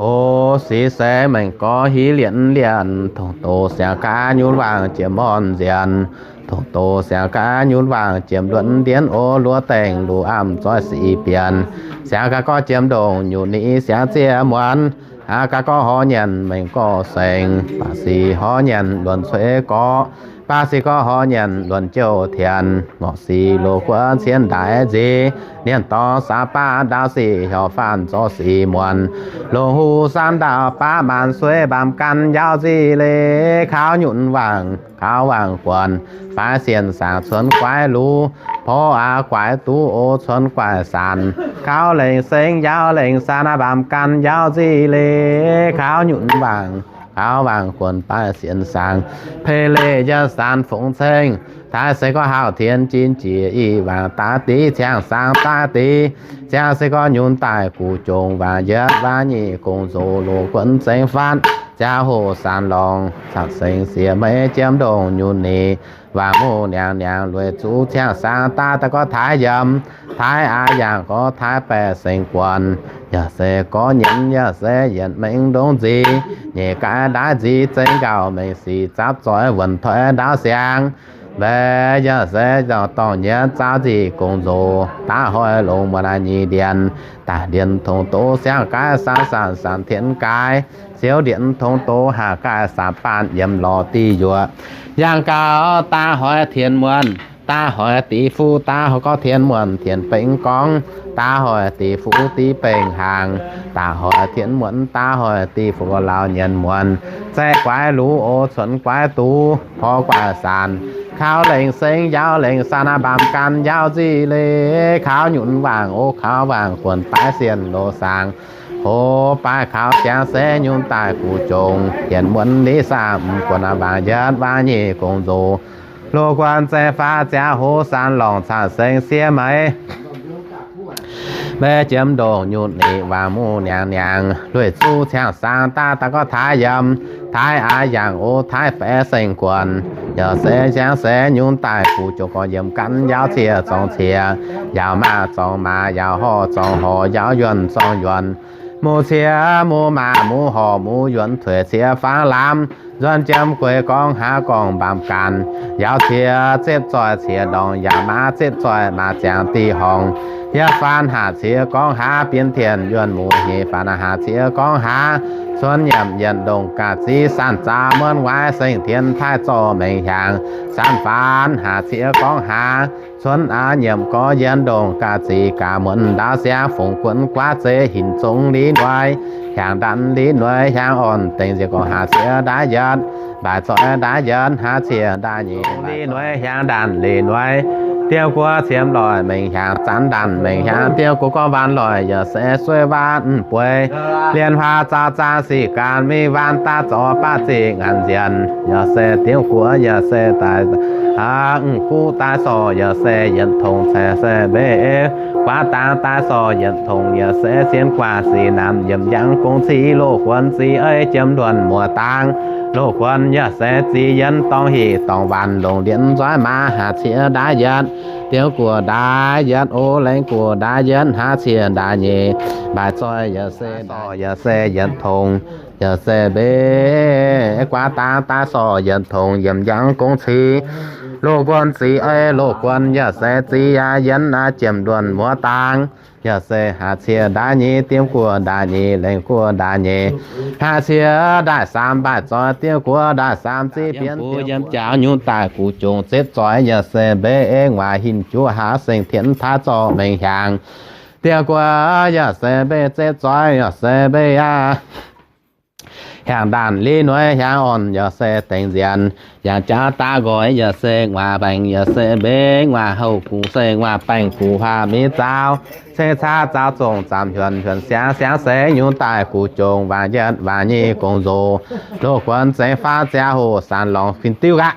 O, sic se mengh gorx hiv lienv lienc, tongx doz siang gaax nyunc wangc jiem morn nzienx, tongx doz siang gaax nyunc wangc jiem luonx ndienv o luoqc dengh luoqc amv zoih sic bienx, siang gaax gorx jiem ndongc nyunc nix siang zieqv muonz, aa gaax gorx horv nyanc mengh gorx sengx, baac sic horv nyanc luonx cueiv gorx, baac sic gorx horv nyanc luonx jouh tienx, ngorc sic loz guonx cien ndaaix nzic, nienh dorngx saax baav ndaauv sic hyorc faanh zorqv sic muonz, longc huv saanv ndaauh baav maanc sueiv mbaamh gan njaaux nzic leiz, kaux nyunc wangc kaux wangc guonx, baaix sienh saangc cuonx guaix luv, porv aax guaix duqv o cuonx guaix saanc, kaux lengc sengx njaaux lengc saanc mbaamh gan njaaux nzic leiz, kaux nyunc wangc kaux waangc guonc baaix sienx saangx, pei leiz yie saanx fungx ceng. Taaix se gorngv hauh tien jin jiex i waangc daaih div, ciangv saangx daaih div, ciangv se gorngv nyunc daaih guv jongc waangc yietv waangc nyic gong nzox loz guonc zengx fatv ziangh hoc saanx lorngx caqv sengx siex meiv jiemv ndongh nyunc nyic waangc muv niangx niangx lueic zuqv ciangv saangx daaih daaih gorngv taaix yiem, taaix aax yangh gorngv taaix baeqc sengx guonc, yaac se gorngv nyienz yaac se yietc mengh ndongc nzic, nyeic gaaiv ndaaiv nzic zengx nqaauh mengh sic zapv zoih wuonc toi ndaauv siangx. Mbaeqc yaac se dorngc nyienz zaauv nzic gong nzox daav hnoi longx muonz aav nyic ndienx, daaih ndienx tongx doz siangv gaaiv saanv saanv saanv tienx gaaiv, siouv ndienx tongx doz haah gaaiv saanv baanh yiem lorz diuh yuoqc. Yangh gau daav hnoi tienx muonz, daav hnoi div fuqv, daav hnoi gorngv tienx muonz tienx bengx gorngv, daav hnoi div fuqv div bengx hnaangx, daav hnoi tienx muonz daav hnoi div fuqv gorngv laauh nyienz muonz, zaeqv guaix luv o cuonx guaix duqv hov guaix saanc, kaux lengc sengx yaauv lengc saanc aav mbaamh gan yaauv nzic leiz, kaux nyunc waangc o kaux waangc guonc baaix sienx loz saangx, hoz baaix kaux ziangx se nyunc daaih guv jongc yietc muonz liz saah mv guonc aav waangc yietv waangc nyic gong nzox, loz guonc zengx fatv ziangh hoc saanx lorngc caqv sengx siev meiv mbaeqc jiemv ndongh nyunc nyic waangc muv niangx niangx lueic zuqv ciangv saangx daaih daaih gorngv taaix yiem, taaix aax yangh o taaix baeqc sengx guonc, yaac se ziangx se nyunc daaih guv jongc gorngv yiem gan yaauv ciex zorngx ciex, yaauc maaz zorngx maaz, yaauc horh zorngx horh, yaauv yuonc zorngx yuonc, muv ciex muv maaz, muv horh muv yuonc, tuix ciex faang lamz, nzuonx jiem gueix gorngv haav gorngv mbaamh gan, yaauv ciex zipv zoih ciex ndorngx, yaauc maaz zipv zoih maaz ziangx diuh horngh, yietv faanv haac ciex gorngv haav bienv tien yuonh muv, nyeic faanv haac ciex gorngv haav cuonx nyiemc yietc ndongh ga'zic, saanh zaaux muonv waaiv sengx tien taaih zorqv mengh hiaangx, saanh faanv haac ciex gorngv haav cuonx aav nyiemc gorngv yietc ndongh ga'zic, gaax muonv ndaauv siangv fungx guonv guaav zeiv hinc zongx liv noiz, hiaangx ndaanh liv noiz hiaangx orn dengx nziex gorngv haav ciex ndaaiv yietv, mbaaic zoih ndaaiv yietv, haav ciex ndaaiv nyic, liv noiz hiaangx ndaanh liv noiz, diemv guoqv ciemx loic mengh hiaangx, zanv ndaanh mengh hiaangx, diemv guoqv gorngv waanc loic yaac se sueih waanc bueix, lienh huaax zaaux zaang sic gaanv mingh waanc daav zorc baav zingh ngaanc nzienx, yaac se diemv guoqv yaac se daaih aav guv daaih sorc yaac se yietc tongx, ceix se mbeix guaav dangx daaih sorc yietc tongx, yaac se sienx guaax sic namx yiemc njangv gong civ, loz guonx zic eiv jiemv nduonh muoz dangx, loz guonx yaac se zic yienx dorngx hic dorngx waanc longc ndienx nzueiv maaz, haav ciex ndaaiv yietv, diemv guoqv ndaaiv yietv o, lengh guoqv ndaaiv yietv, haav ciex ndaaiv nyic, mbaaic zoih yaac se sorc yaac se yietc tongx, yaac se mbeix guaav dangx daaih sorc yietc tongx, yiemc njangv gong civ, loz guonx zic eiv, loz guonx yaac se zic aav yienx aav jiemv nduonh muoz dangx, yaac se haav ciex ndaaiv nyic, diemv guoqv ndaaiv nyic, lengh guoqv ndaaiv nyic, haav ciex ndaaiv saamx, mbaaic zoih diemv guoqv ndaaiv saamx, ziv bienv diemv guoqv yiem jaaux nyunc daaih guv jongc zipv zoih, yaac se mbeix eix waac hinc juov haav sengx tien taav zorqv mengh hiaangx, diemv guoqv yaac se mbeix zipv zoih, yaac se mbeix aav hiaangx ndaanh liv noiz hiaangx orn, yaac se dengx nzienx, yaac jaav daav nqoi, yaac se waac mbaengx, yaac se mbeix waac houh gux, se waac baengh gux huaax miv zaaux, ceng caav zaaux zongc zaamc hiuonc, hiuonc siangx, siangx se nyunc daaih guv jongc waanc yietv waanc nyic gong nzox, loz guonx zengx faatv ziangh hoc saanx lorngx fin diuv gaax.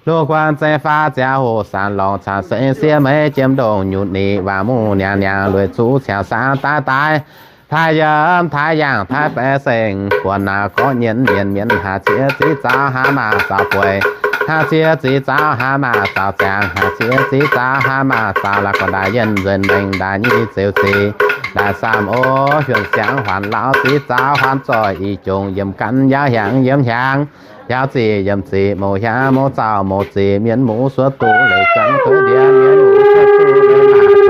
Loz guonx zengx faatv ziangh hoc saanx lorngx caqv sengx siev meiv jiem ndongh nyutc nyic waanc muv niangx niangx lueic zuqv ciangx saangv daaih daaih, taaix yiem taaix yaangh taaix baeqc sengx guonx naaic gorngv nyienz nyienz mienz haaix ciex ziv zaaux haaix maaz zaaux bueix, haaix ciex ziv zaaux haaix maaz zaaux ziangx, haaix ciex ziv zaaux haaix maaz zaaux la'guaih ndaaih yienh nzuonx mengh ndaaih nyic zeux zic, ndaaih saamh o, hiuonx siangx huaanx lauh ziv zaaux huaanx zoih i jongc yiem gan yaauv hiaangx yiem hiaangx, yaauv zic yiem zic mouc hiaangx mouc zaaux mouc zic mienv muv suov duqv leiz jangx duqv ndiev mienv muv suov duqv leiz maac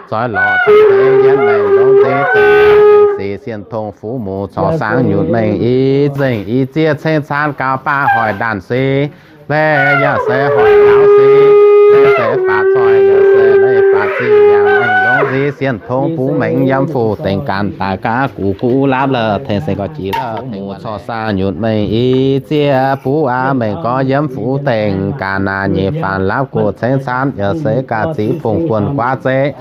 zoih lorz dangh deix yienv mengh longx ziv zengc sic sienh tong fuqv muc corc saangv nyutc mengh i zengc i zieqv ceng caan gaux baav hoic ndaanh sic, mbeih yaac se hoic gaux sic, mbeih se baac zoih yaac se leiz baac zic yaac mengh longx ziv sienh tong buv mengh yiem fuqv dengc ganh daaih gaav gux guv lapv la'tengx se gorx jiex la'tengx muc corc saangv nyutc mengh i zieqv buv aqv mengh gorx yiem fuqv dengc ganh naaic nyeic faanx lapv guoqv ceng caan yaac se gaax ziv fungx guonx guaav zeiv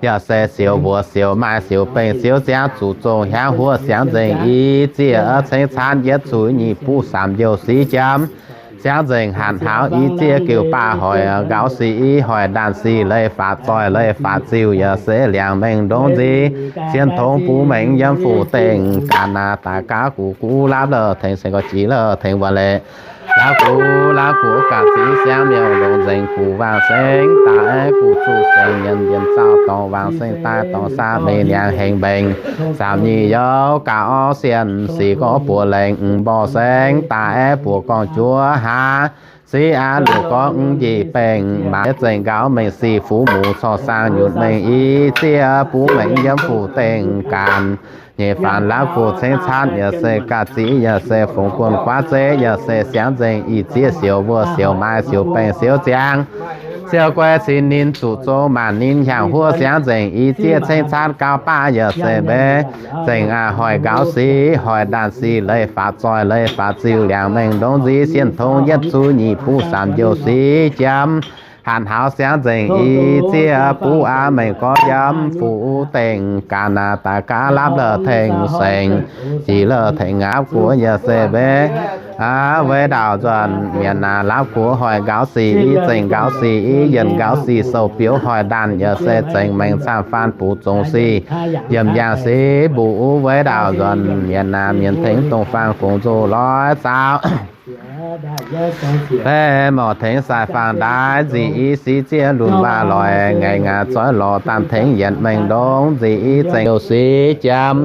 yaac se siouc mbuoqc siouc maaih siouc bengh siouc ziangx zuqc zongh hiaangv huov siangx nzengc i zieqv ceng caatv yietv cuqv nyic buv saamv njoux sic jiem. Siangx nzengc hanc hlauv i zieqv geuh baav hoic gaux sic i hoic ndaanh sic leiz faatv zoih leiz faatv ziuh yaac se liangx mengh ndongc nziex sien tongx buv mengh yiem fu dengh ganh aqv. Daaih gaav guqc guv lapv la'tengx seng gorx jiex la'tengx wuov leiz. Laauv guv, laauv guv ganh ziqv siangx miuc longc nzengc guqc waangc seng daaih guqc zuqc seng nyienz njiemc zaux dorngx waangc seng daaih dorngx saah meiz niangx hengx mbengx. Saamv nyic youh gaax orv sienh sic gorngv buoz lengh mborqv seng daaih buoz gorngv juov hlaax siqv aqv luoqc gorngv njiec bengh maaiz zengc nqaux mengh sic fuqv muc corc saang nyutc mengh i zieqv buv mengh yiem fu dengh ganh. Nyeic faanx laauv guv cengx caatv yaac se ganh ziqv yaac se fungx guon guaav zeiv yaac se siangx nzengc i zieqv siouc mbuoqc siouc maaih siouc bengh siouc ziangx. Siouc guei cin ninh zuqc zong maanc ninh hiaangx huov siangx nzengc i zieqv cengx caatv gauh baav yaac se mbeix zengc aqv hoic nqaux sic hoic ndaanh sic leiz faatv zoih leiz faatv ziuh liangx mengh ndongc nziex sien tongx yietv cuqv nyic buv saamv njoux sic jiem. Hanc hlauv siangx nzengc i zieqv buv aqv mengh gorngv yiem fu dengh ganh aqv. Daaih gaav lapv la'tengx seng jiex la'tengx aqv guoqv yaac se mbeix aqv weic ndaauv nzuonx mienh aqv. Lapv guoqv hoic nqaux sic i zengc nqaux sic i yienc nqaux sic sou biouv hoic ndaanh yaac se zengc mengh camv faan buv zongx sic yiem yangh sic mbuo weic ndaauv nzuonx mienh aqv. Mienh tengx dongh faang gongx nzoh lorz zaux Mv morc tengx sai faang ndaix nzic i sic zieqv lunx waac loic ngaengc aqv. Zoih lorz daanh tengx yietc mengh ndongc nzic i zengc youh sic jiem.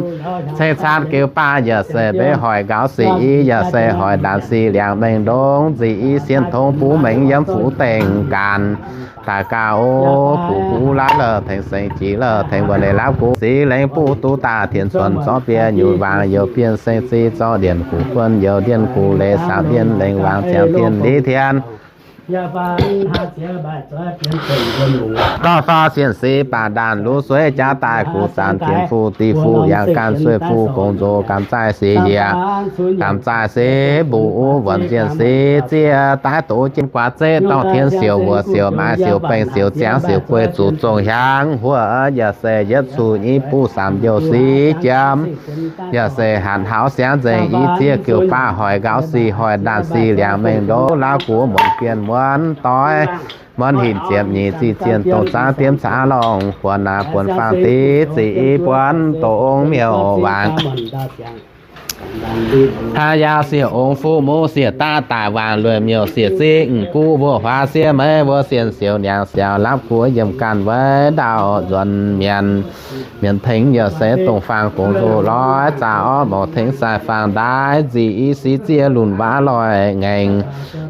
Ceng caatv geuv baav yaac se mbeix hoic nqaux sic i yaac se hoic ndaanh sic liangx mengh ndongc nzic i sien tongx buv mengh yiem fuqv dengh ganh. Daaih gaav o, guv guv lapv la'tengx seng jiex la'tengx mbuo leiz lapv guv sic lengx buv duqv daaih tien cuonx zorqv biei nyutc waangc youh bienh seng sic zorqv ndienh guv buonv youh ndienh guv leiz saamv ndienh lengh waangc ziangx tien liz tien dorh dorh sienh sic baac ndaanh luv sueiv jaax daaih guv zaanc tien fuqv div fuqv yangh gaanv sueih fuqv gongx nzox gaanv zaih sic yiec, gaanv zaih sic mbuo wuonx zienh sic zieqv daaih doz jienv guaax zeiv dorngh tien siouc mbuoqc siouc maaih siouc bengh siouc ziangx siouc guei zuqc zongh hiaangx huov yaac se yietv cuqv nyic buv saamv njoux sic jiem. Yaac se hanc hlauv siangx nzengc i zieqv geuh baav hoic nqaux sic hoic ndaanh sic liangx mengh ndongc lauv guoqv muonz bienh muonz doix, muonz hinc ziepc nyeic ziqc zienh dongh zaangv diemv caav lorngh buonc naaic buonc faang diqv ziqc i buonc dongh miuc-waangc. Hnangv yaac siec ong fuqv muv siec daav daic waangc lueic miuc siec zingh guv mbuo huaax siev meiv mbuo sienh siouc niangx siouc lapv guoqv yiem ganh weic ndaauh nzuonx mienh. Mienh tengx yaac se dongh faang gongx nzoh lorz zaax orv morc tengx sai faang ndaix nzic i sic zieqv lunx waac loic ngaengc.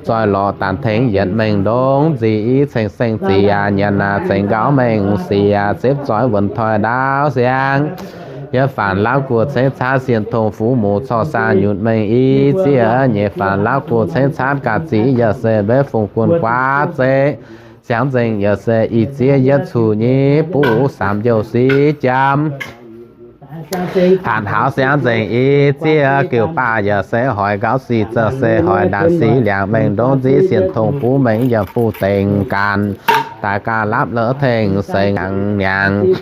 Zoih lorz daanh tengx yietc mengh ndongc nzic i ceng seng zic yaac nyanc aac zengc nqaux mengh sic yaac zepv zoih wuonx toi ndaauv siang. Yietc faanx lauv guoqv ceix caatv sienh tongx fuqv muc corc saang nyutc mengh i zieqv. Nyeic faanx lauv guoqv ceix caatv gaax ziqv yaac se mbeix fungx guon guaav zeiv. Siangx nzengc yaac se i zieqv yietv cuqv nyic buv saamv njoux sic jiem. Hanc hlauv siangx nzengc i zieqv geuh baav yaac se hoic nqaux sic za'gengh se hoic ndaanh sic liangx mengh ndongc nzic sienh tongx buv mengh yiem fuqv dengh ganh. Daaih gaax lapv la'tengx seng niangx niangx.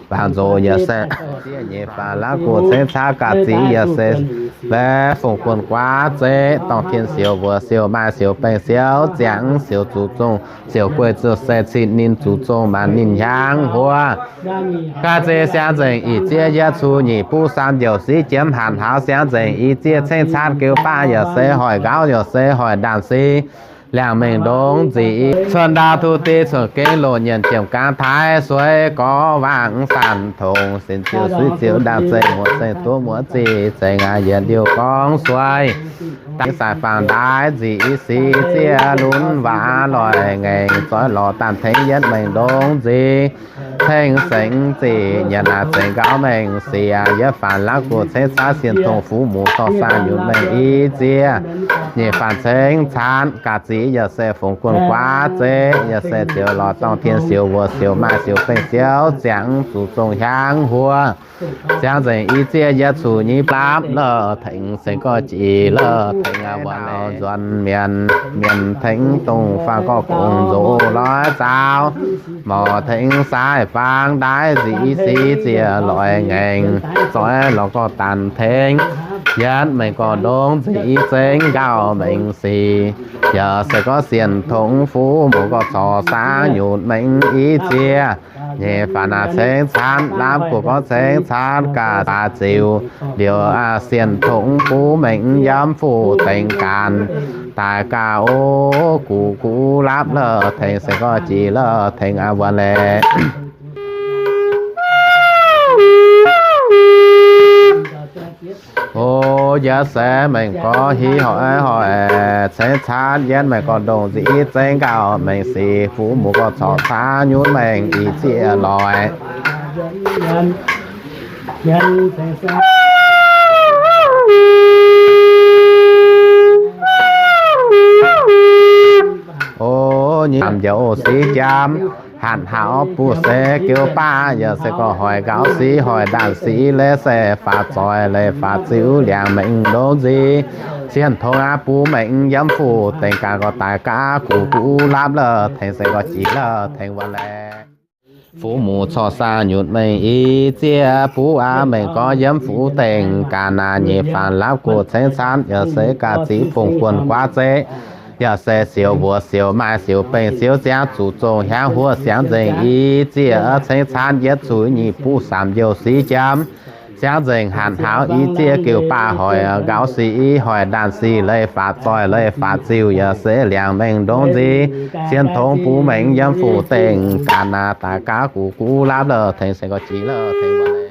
Baangc nzox yaac se zieqv nyeic faanx lauv guoqv ceix caatv gaax ziqv yaac se mbeix fungx guon guaav zeiv dorngh tien siouc mbuoqc siouc maaih siouc bengh siouc ziangx siouc zuqc zongh siouc guei zuqc se cin ninh zuqc zongh maanc ninh hiaangx huov. Gaax ziqv siangx nzengc i zieqv yietv cuqv nyic buv saamv njoux sic jiem. Hanc hlauv siangx nzengc i zieqv ceix caatv geuh baav yaac se hoic nqaux yaac se hoic ndaanh sic liangx mengh ndongc nzic i cuotv ndaauv tuv div cuotv gengh loz nyienc jiem gaangv taaix sueiv gorx waangc saanh tongx sin ziouc suiv ziouc ndaangc zeiv muoz zengc duqv muoz zic zengc aac yienc liouh gorngv sueiv. Daaih sai faang ndaix nzic i sic zieqv lunx waac loic ngaengc. Zoih lorz daanh tengx yietv mengh ndongc nzic tengx sengx zic nyanc aac zengc nqaux mengh sic. Yietv faanx lauv guoqv ceix caatv sienh tongx fuqv muc corc saang nyutc mengh i zieqv. Nyeic faanx ceix caatv gaax ziqv yaac se fungx guon guaav zeiv yaac se ziouc lorz dorngh tien siouc mbuoqc siouc maaih siouc bengh siouc ziangx zuqc zongh hiaangx huov. Siangx nzengc i zieqv yietv cuqv nyic buv la'tengx seng gorx jiex la'tengx aac mbuo nzuonx mienh, mienh tengx dongh faang gorx gongx nzox lorz saauv, morc tengx sai fang ndaaiv nzic i sic ziec loic ngaengc, zoih lorz gorx danc tengx yietv maengc gorx ndongx nzic i zengx nqaauh maengx sic. Yaac se gorngv sienh tongx fuqv muoz gorx corc saang nyutc maengx i ziex nyeic faatv naaic cengx caanv, laamv guoqv gorngv cengx caanv gaax daaih ziux liuz aqv, sienh tongx fuqv maengx yiem fuqv dengx gaanv daaih gaax oc. Gux gux laapv la'tengx se gorngv jiex la'tengx aqv wuov laeh. O, yaac se maengx gorx hiv hoic hoic cengx caanv yietv maengx gorx ndongx nzic i zengx nqaauh maengx sic, fuqv muoz gorx corc caanv nyutc maengx i ziex loic. O, nyic njiec o sic jaamv, hatc haaix buv se giu baav, yaac se gorngv hoic nqaauv sic hoic ndaanh sic, leiz se faatv zoih leiz faatv ziux liangx maengx ndongx nzic. Sienh tongx aqv buv maengx yiem fuqv dengx gaanv gorx daaih gaax gux gux laapv la'tengx se gorngv jiex la'tengx wuov laeh. Fuqv muoz corc saang nyutc maengx i ziex buv aqv, maengx gorx yiem fuqv dengx gaanv naaic nyeic faanv laapv guoqv cengx caanv, yaac se gaax ziux fongc guonh guaav zeiv, yaac se siouc mbuox siouc maaih siouc bengh siouc ziangv zuqc zongh hiaangx huov siangx nzengc i ziex cengx caanv yietv zuqc nyic buv saamv njiec sic jaamv. Siangx nzengc hatc haaix i ziex giu baav hoic nqaauv sic i hoic ndaanh sic leiz faatv zoih leiz faatv ziux yaac se liangx maengx ndongx nzic. Sienh tongx buv maengx yiem fuqv dengx gaanv naaic daaih gaax gux gux laapv la'tengx se gorngv jiex la'tengx wuov laeh.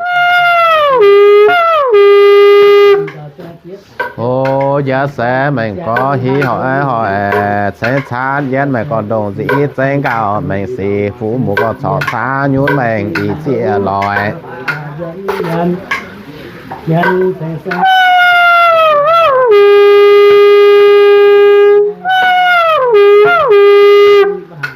O, yaac se maengx gorx hiv hoic hoic cengx caanv yietv maengx gorx ndongx nzic i zengx nqaauh maengx sic, fuqv muoz gorx corc caanv nyutc maengx i ziex loic.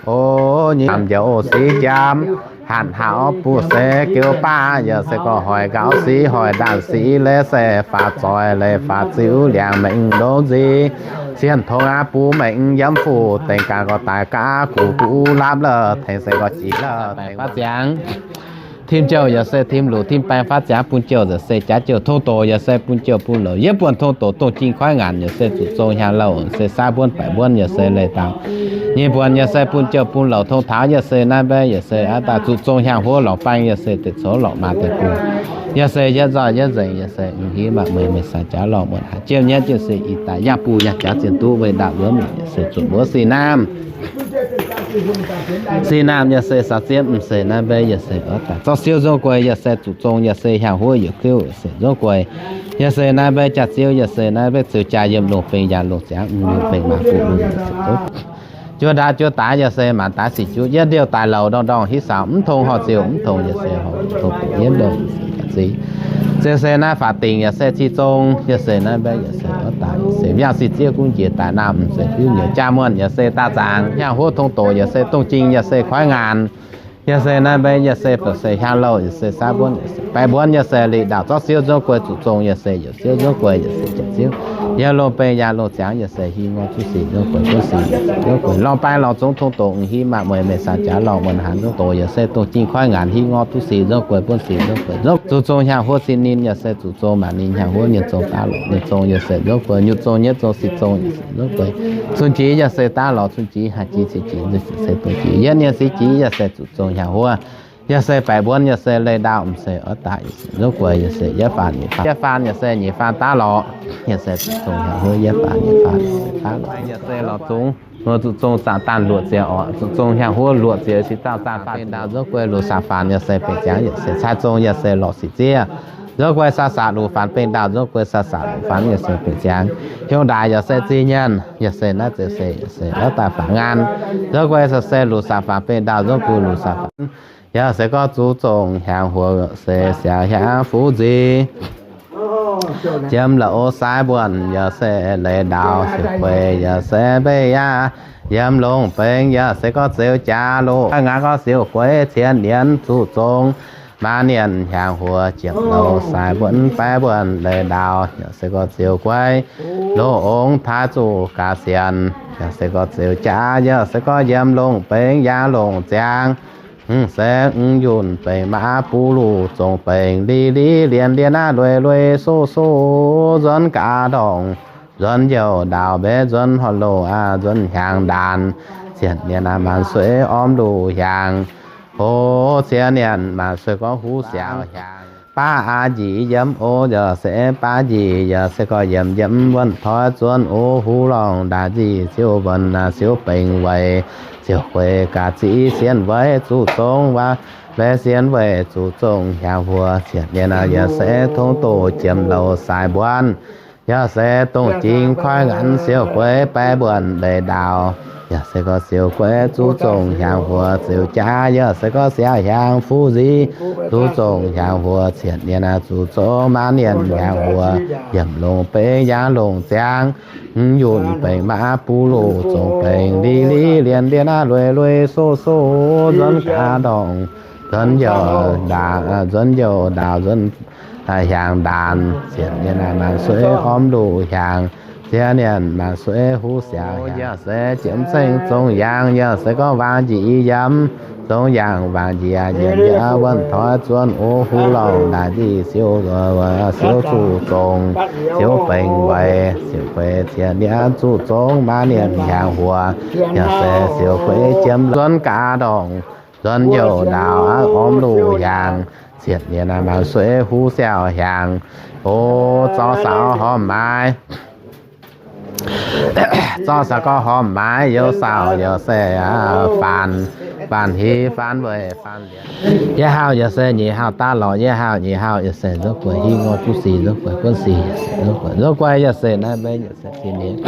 O, nyic njiec o sic jaamv, hatc haaix buv se giu baav, yaac se gorngv hoic nqaauv sic hoic ndaanh sic, leiz se faatv zoih leiz faatv ziux liangx maengx ndongx nzic. Sienh tongx aqv buv maengx yiem fuqv dengx gaanv gorx daaih gaax gux gux laapv la'tengx se gorngv jiex la'tengx faatv ziangx. Tim jouh yaac se tim luc tim baeng faatv ziangx bun jouh yaac se jaax jouh tong doqc yaac se bun jouh bun louc yietv buonc tong doqc dongh jing koiv ngaanc yaac se zuqc zong hiaangx louh se saav mbuonv baeqc mbuonv yaac se leiz dauh. Nyeic buonc yaac se bun jouh bun louc tong taux yaac se naaiv mbaeqv yaac se aav daaih zuqc zong hiaangx huov lorngx baeng yaac se deix coux lorqc maaz deix bung. Yaac se yietv nzoih yietv nzengc yaac se m'hiuv maaih mueiz meih saah jaax lorngh muonc haaix jienv nyaiv jienv se ih daaih yangh buh yangh jaax zien duqv weic ndaauv wuov mienh yaac se zuqc mbuov sic naamh. Sic naamh yaac se saax ziepv m'seix naaiv mbaeqv yaac se oix daaih zorqv siou nzong gueix yaac se zuqc zong yaac se hiaangx huov yietc kliuv yaac se nzong gueix. Yaac se naaiv mbaeqv jaax ziouv yaac se naaiv mbaeqv ziouv jaa yiem longc beng yaac longc ziangx m'longc beng maaz buoqc lungh yaac se juov ndaauv juov daaix yaac se maanc daaix sic juov yietv ndiouh daaih louc ndorngh ndorngh hitv saux mv tong horh ziouh mv tong yaac se horh tong yietv ndorngh yaac se ziouc se naaiv faatv dingc yaac se ci zong yaac se naaiv mbaeqv yaac se oix daaih yaac se viangh sic zieqv gunv njiec daaih naamh m'seix fiuv nyouc jaa muonh yaac se daaih zaangc hiaangx huov tong doqc yaac se dongh jing yaac se koiv ngaanc. Yaac se naaiv mbaeqv yaac se bouc se hiaangx louh yaac se saav mbuonv yaac se baeqc mbuonv yaac se lic ndaauv zorqv siou nzong gueix zuqc zong yaac se youc siou nzong gueix yaac se jaax ziouv. Yiem longc beng yaac longc ziangx yaac se hiv ngorc duqv sic nzong gueix buonv sic nzong gueix. Lorngh baeng lorngh zungv tong doqc hiv maaih mueiz meih saah jaax lorngh muonc haanz nzong doqc yaac se dongh jing koiv ngaanc hiv ngorc duqv sic nzong gueix buonv sic nzong gueix nzong. Zuqc zong hiaangx huov sin ninh yaac se zuqc zong maanc ninh hiaangx huov nyei zong daav lorqc nyei zong yaac se nzong gueix nyutc zong nyietv zong sic zong yaac se nzong gueix. Cun jiex yaac se daav lorqc cun jiex haaix jiex cin jiex nzengc se dongh jiex yietv nyei sic jiex yaac se zuqc zong hiaangx huov. Yaac se baeqc mbuonv yaac se leih ndaauv m'seix oix daaih yaac se nzong gueix yaac se yietv faanv nyeic faanv, yietv faanv yaac se nyeic faanv daav lorqc. Yaac se zuqc zong hiaangx huov yietv faanv nyeic faanv yaac se daav lorqc. Yaac se lorqc zungv nor zuqc zong zaangc daanh luoqc ziex orqc, zuqc zong hiaangx huov luoqc ziex sic zaangc zaangc faanv beng ndaauv nzong gueix luoqc saangc faanv yaac se beic ziangx yaac se cai zong yaac se lorqc sic zieqv. Nzong gueix saah saah luqc faanv beng ndaauv nzong gueix saah saah luqc faanv yaac se beic ziangx. Hiuv ndaaix yaac se zinh nyaanh yaac se naaiv zeix se yaac se oix daaih faanx ngaan. Nzong gueix saah se luqc saangc faanv beng ndaauv nzong gueix luqc saangc faanv. Yaac se gorngv zuqc zong hiaangx huov se siaaux hiaangx fuqv nziex. Jiem la'o sai mbuonc yaac se leiz ndaauv siouc gueix yaac se mbeix yaac yiem longc beng yaac se gorngv zeux jaax loh. Ngaanc gorngv siouc gueix cien nienx zuqc zong Maav nienh hnyangx huox, jiepc louz sai mbuonv, baeqv mbuonv leiz ndaaux, yaac se gorx ziux guaiv, loz ongx taaix zuqc gaax sienx, yaac se gorx ziux jaav, yaac se gorx yiem longc bengx yaangh longc ziangx, mv se mv yunh bengx maav buv luc zongc bengx li li lienh lienh aqv, lueiz lueiz soqv soqv nzuonx gaax ndorngc, nzuonx youh ndaaux mbenv nzuonx horqc loh aqv, nzuonx hnyangx ndaanx, sienx nienh aqv maanc sueih ormv luc hiaangx, o, sienx nienh maanc sueih gorngv huv siaaux hiaangx. Baav aqv njiec yiem o, yaac se baav njiec, yaac se gorx yiem yiem wuonh toi zuonx o, huv lorngh ndaaic nzic siou wuonh aqv, siou bengx weic, siouc gueix gaax ziqv sienx weic zuqc zongx waac, mbenv sienx weic zuqc zongx hnyangx huox, sienx nienh aqv yaac se tongv doqc jiemx louz sai mbuonv, yaac se dongh jingx koiv nganc siouc gueix baeqv mbuonv leiz ndaaux, yaac se gorx siouc gueix zuqc zongx hnyangx huox ziux jaav, yaac se gorx siaaux hiaangx fuqv nziv, zuqc zongx hnyangx huox sienx nienh aqv zuqc zongx maav nienh hnyangx huox, yiem longc bengx yaangh longc ziangx, mv yunh bengx maav buv luc zongc bengx li li lienh lienh aqv, lueiz lueiz soqv soqv nzuonx gaax ndorngc, nzuonx youh ndaaux, nzuonx youh ndaaux nzuonx hnyangx ndaanx, sienx nienh aqv maanc sueih ormv luc hiaangx, sienx nienh maanc sueih huv siaaux hiaangx, yaac se jiemx ceng zongx yaangh, yaac se gorngv waangc njiec yiem, zongx yaangh waangc njiec yiem, yaac wuonh toi zuonx o, huv lorngh ndaaic nzic siou, siou zuqc zongx, siou bengx weic, siouc gueix sienx nienh zuqc zongx maav nienh hnyangx huox, yaac se siouc gueix jiemx nzuonx gaax ndorngc, nzuonx youh ndaaux aqv ormv luc hiaangx, sienx nienh aqv maanc sueih huv siaaux hiaangx. O, zorqv saaux hormh maaiz, zorqv saaux gorx hormh maaiz, youz saaux yaac se faanx, faanx hiv, faanx weic, faanx lienz. Yietc hauh yaac se nyeic hauh daav lorz yietc hauh, nyeic hauh yaac se nzuov gueix hiv ngorc juqv sic, nzuov gueix guonv sic, nzuov gueix, nzuov gueix yaac se naaiv mbenv yaac se zinh nyeic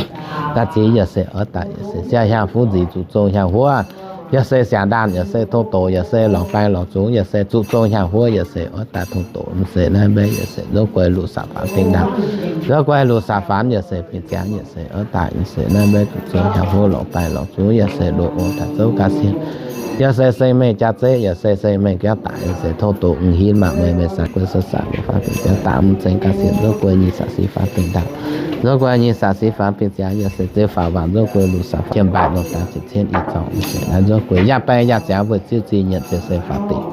ga'ziex yaac se oix daaih yaac se siaaux hiaangx fuqv nzic zuqc zongx hnyangx huov, yaac se siangx ndaanh yaac se tong doqc yaac se lorz baengh lorz zungx yaac se zuqc zongx hnyangx huov yaac se oix daaih tong doqc mv se naaiv mbenv yaac se nzuov gueix luc sac faanx bingx ndaauh, nzuov gueix luc sac faanx yaac se bingx ziangx yaac se oix daaih yaac se naaiv mbenv zuqc zongx hnyangx huov lorz baengh lorz zungx yaac se loz oix daaih zouv ga'sie yaac se seng mengh jaax-zeiv yaac se seng mengh gaengh daaih yaac se tong doqc mv hinv maaih meih meih sac gueix sac sac luc faanx bingx ziangx daaih mv zengx ga'sie nzuov gueix nyei sac sic faanx bingx ndaauh, nzuov gueix nyei sac sic faanx bingx ziangx yaac se zeix faaux waanc nzuov gueix luc sac faanx jienv mbaih nor daaih ziepc cien ih zorngh yaac se naaiv nzuov gueix yaac baengh yaac ziangx weic ziuv zingh nyienc ziepc se faaux dingc,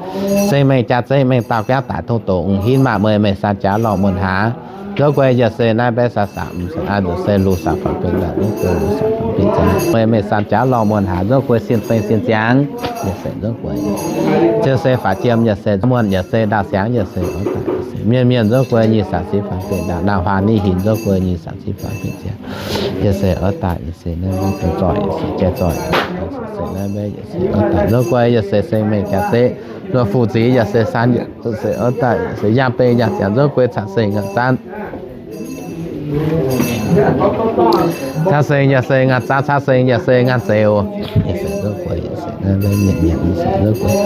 seng mengh jaax-zeiv mengh dauh gaengh daaih tong doqc mv hinv maaih meih meih sac jaax lorh muonc haax, nzuov gueix yaac se naaiv mbenv sac sac mv se aqv nzuqc se luc sac faanx bingx ndaauh nzuov gueix luc sac faanx bingx ziangx meih meih sac jaax lorh muonc haax nzuov gueix sin feng sin ziangx yaac se nzuov gueix ziouc se faaux jiem yaac se muonh yaac se ndaauh siangx yaac se oix daaih yaac se mienh mienh nzuov gueix nyei sac sic faanx bingx ndaauh, naamh huaang ni hinc nzuov gueix nyei sac sic faanx bingx ziangx yaac se oix daaih yaac se naaiv mbenv zoih yaac se jai zoih yaac se naaiv mbenv yaac se oix daaih nzuov gueix yaac se seng mengh jaax-zeiv luoqc fuqv nzic yaac se san yaac se oix daaih yaac se yangh bengh yangh ziangx nzuov gueix caqv seng ngaanc zanv caqv seng yaac se ngaanc zanv, caqv seng yaac se ngaanc zeuz, yaac se nzuov gueix, yaac se naaiv mbenv nyiemc nyiemc, yaac se nzuov gueix,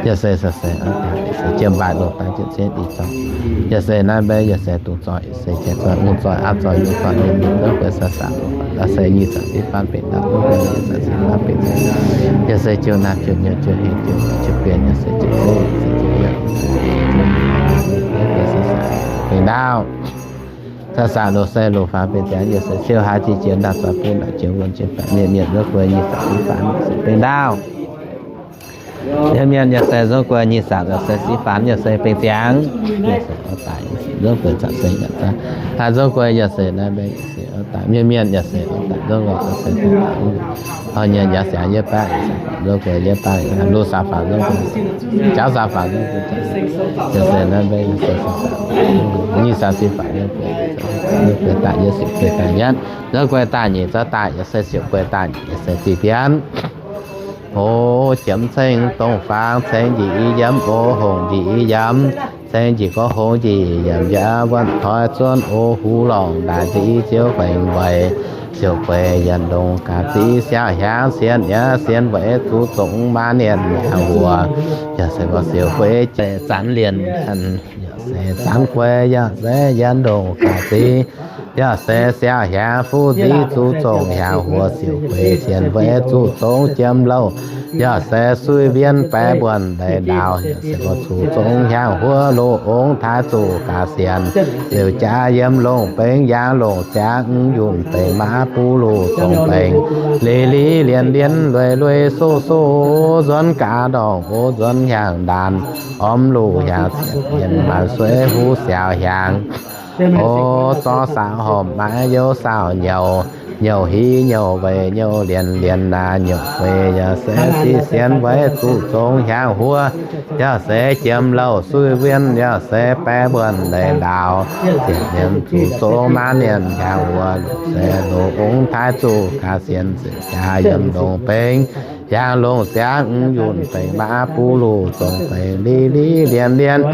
yaac se sac seng, yaac se jiem mbaih loz daaih jienv cietv ih zorngh, yaac se naaiv mbenv, yaac se dungz zoih, yaac se jai zoih, mungh zoih, aqv zoih, yungz zoih, mienh mienh nzuov gueix sac sac, yaac se nyic sac sic faanx bingx ndaauh, nzuov gueix nyic sac sic faanx bingx ndaauh, yaac se jiouv naamh jiouv nyouz jiouv hengx jiouv bienx, yaac se jiouv zeiv, yaac se jiouv yaac, nzuov gueix sac sac bingx ndaauh. Sac sac loz se loz faanx bingx ziangx, yaac se siou haaix jiex jiex ndaauh zoih buv ndaauh jiex wuonh jiex baeqc, mienh mienh nzuov gueix nyic sac sic faanx yaac se bingx ndaauh. Mienh mienh yaac se nzuov gueix nyic sac yaac se sic faanx yaac se bingx ziangx, yaac se oix daaih yaac se nzuov gueix caqv seng yaac se, haih nzuov gueix yaac se naaiv mbenv yaac se oix daaih, mienh mienh yaac se oix daaih nzuov gueix caqv seng yaac se, haiz nyienx yaac se yietv baeqv yaac se nzuov gueix yietv baeqv, luv sac faanx nzuov gueix, jauv sac faanx nzuov gueix, yaac se naaiv mbenv yaac se nyic sac sic faanx nzuov gueix, nzuov gueix daaih yietv sic gueix daaih yietv, nzuov gueix daaih nyic zoux daaih yaac se siouc gueix daaih nyic yaac se zih bienv. O, jiemx ceng dongh faang ceng njiec i yiemv, o, hongh njiec i yiemv, ceng njiec gorx hongx njiec yiemc, yaac wuonh toi zuonv, o, huv lorngh ndaaih nzic i ziouv fengx weic, siouc gueix yienc longx gaax zic i siaauc hiaangx sienx yaac sienx weic zuqc zongx maa nienh hnyangx wuoc, yaac se gorx siouc gueix zanx lienh, yaac se zanx gueix yaac se yienc longx gaax zic Yaac se siau hiaangx fuqv nziv zuqc zongx hiaangx huox siouc gueix sienx weic zuqc zongx jiem louh. Yaac se suiv wien baeqc mbuonx ndeic ndaaux, yaac se gorngv zuqc zongx hiaangx huox loz ongx taaix zuqc gaax sienx. Liouc jaax yiem longc bengx yangh longc ziangx yunh deix maav buv luc zongx bengx. Li li lienx lienx lueiz lueiz soqv soqv nzuonx gaax ndorngx o nzuonx hiaangx ndaanx. Ormx luc hiaangx ziepc hmien maanc sueiv huv siaaux hiaangx. O zorqv saauv horpc maaiz youv saauv nyouc, nyouc hiv nyouc weic nyouc lienx lienx naaic nyouc gueix yaac se siqv sienx weic zuqc zongx hiaangx huox. Yaac se jiem louh suiv wien yaac se baeqc mbuonx ndeic ndaaux. Ziepc hmien zuqc zongx maav mienh hiaangx huox, se loz ongx taaix zuqc gaax sienx ziouc jaax yiem longc bengx yangh longc ziangx yunh deix maav buv luc zongx bengx li li lienx lienx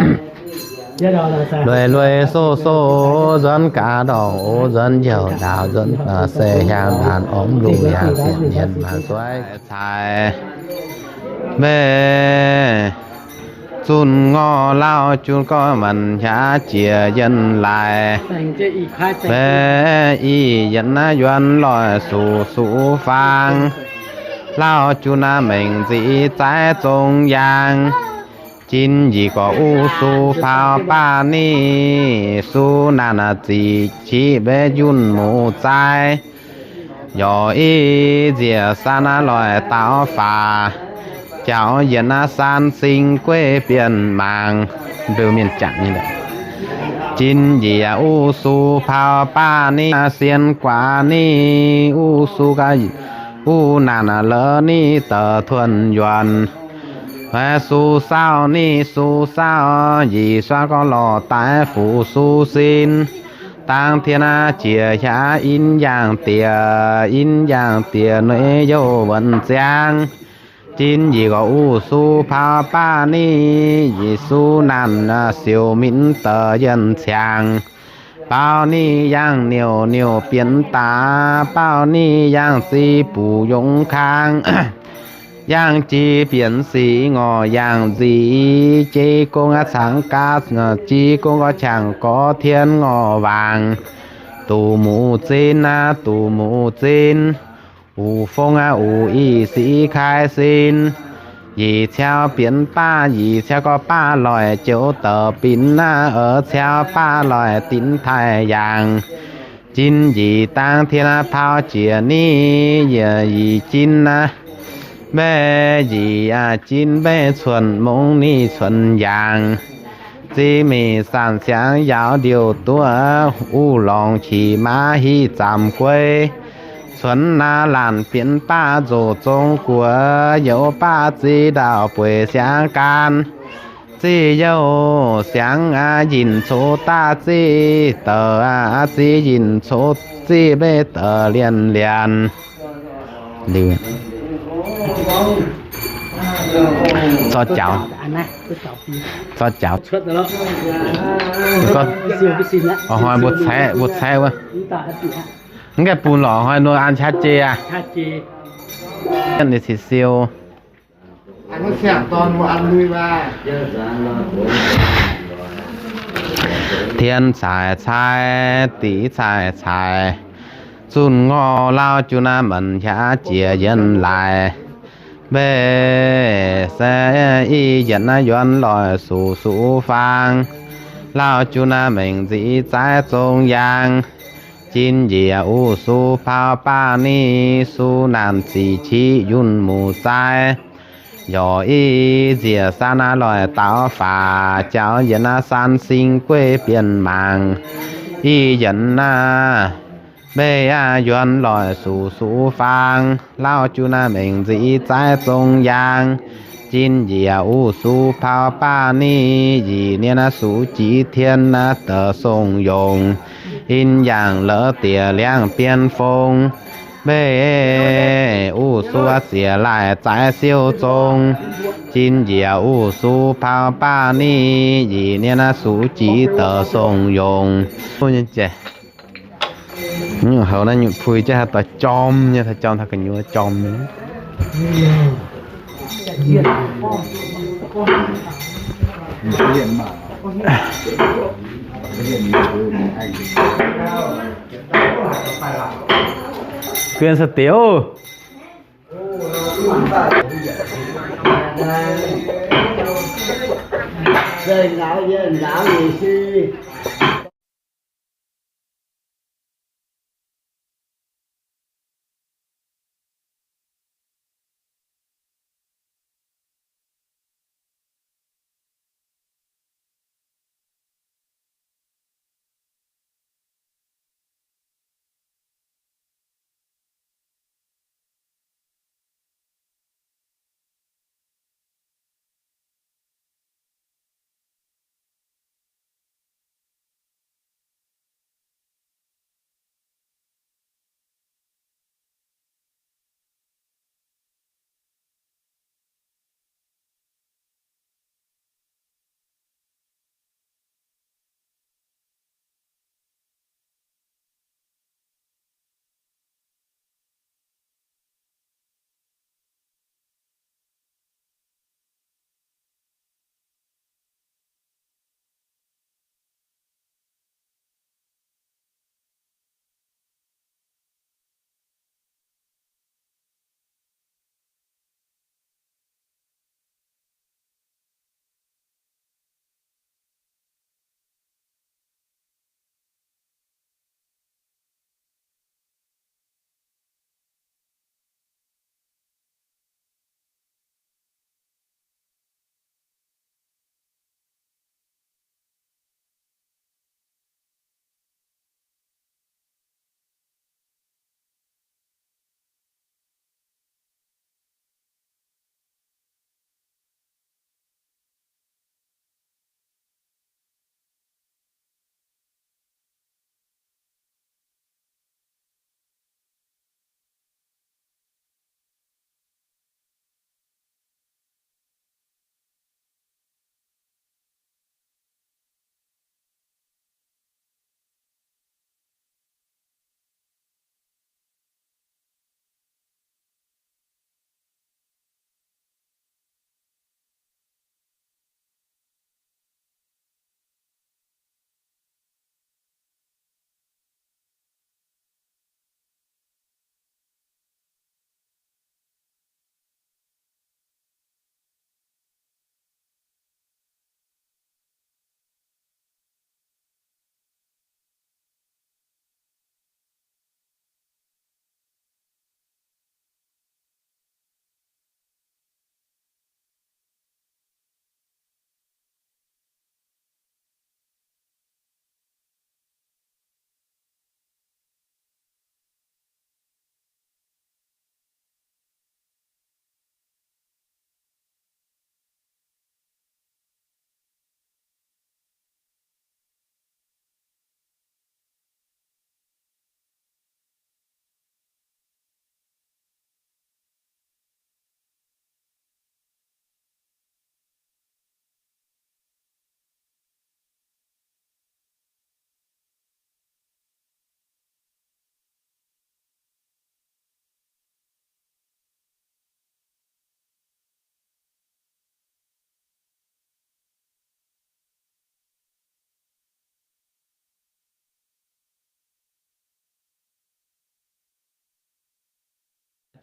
lueiz lueiz soqv soqv nzuonx gaax ndorngx o nzuonx youc ndaaux nzuonx se hiaangx ndaanx ormx luc hiaangx ziepc hmien maanc sueiv caaix. Meih zunh ngorh lauh jun gorngv manc hiav jiex yienh laaix. Meih ih yietc naaiv yuonx loic suqc suqc faang. Lauh jun naaiv mengh nziv zaaiv zong yaang. Jin yie gorx uv su paaux baav ni, su naanc zic qiv mbev yunh muc zaai. Yorc i nziec san loic daaux faaux, jaux yietc naaiv san sing gueiv bienh mangc. Mbiu mienh jangc nyei. Jin yie uv su paaux baav ni, sien guaax ni, uv su ga'uv naanc lorz ni deix tuonx yuonc. Su saauv ni su saauv, yie suav gorngv lorh daaih fuqv su sin. Dangh tien jiex hiaav in yangh diex, in yangh diex nueiv youh wuonc ziangx. Jin yie gorx uv su paaux baav ni, yie su naanc siouc minv deix yienh ciangx. Baaux ni yangh niouc niouc bienx daax, baaux ni yangh zic buc yongx kang. Yangh jiex bienx sic ngorc yangh nzic, jei gong aqv cangx gaax, jei gong gorx qangx gorx tien ngorc waangc. Duqv muc zinh aqv, duqv muc zinh. Uqc fong aqv, uqc ih sic kai sin. Yie ciaux bienx baav, yie ciaux gorx baav loic joux douc binx aqv, oix ciaux baav loic dinx taaih yaangh. Jin yie dangh tien aqv paaux jiex ni, yie yie jin aqv. Mbeih yie aqv jin mbeih cuotv mungv ni cuotv yaangh. Zinh mingh sanc siangx yaauc ndiouh duqv, uv lorngx qiex maav hiv zaamc guei. Cuonx naaiv laanh bienx baav nzoc zong guoqv, youz baav zinh ndaauh bueix siangx gan. Zinh youh siangx aqv yinh coqv daav zinh douc aqv, zinh yinh coqv zinh mbeih douc lienx lienx. Zorqv jaux, zorqv jaux. Hnoi mbuo caeqv, mbuo caeqv wuov. Mv gaengh bun lorqc, hnoi nor an qaqv jiex aqv. Ninh cingx siou. Tien caaix caaix, dic caaix caaix, zunh ngorh lauh jun aqv, manc hiav jiex yienh laaix. Mbeih se i yietc naaiv yuonx loic suqc suqc faang. Lauh jun aqv, mengh nzic zaaiv zong yaang. Jin njiec uv su paaux baav ni, su naanc zic qiv yunh muc zaai. Yorc i nziec san aqv loic daaux faaux, jaux yietc naaiv san sing gueiv bienh mangc. I yietc naaiv mbeih aqv yuonx loic suqc suqc faang. Lauh jun aqv, mengh nzic zaaiv zong yaang. Jin njiec uv su paaux baav ni, yie nienh aqv suqc jiez tien aqv deix song yongc. In yangh la'diex liangv bienh fong. Mbeih uv su aqv ziec laaih zaaiv siou zong. Jin njiec uv su paaux baav ni, yie nienh aqv suqc jiez deix song yongc. Nyungc houx naaiv nyungc puix jienv haaix dauh jorm nyei, taux jorm taux gu'nyuoz jorm nyei. Guen sa deix oc.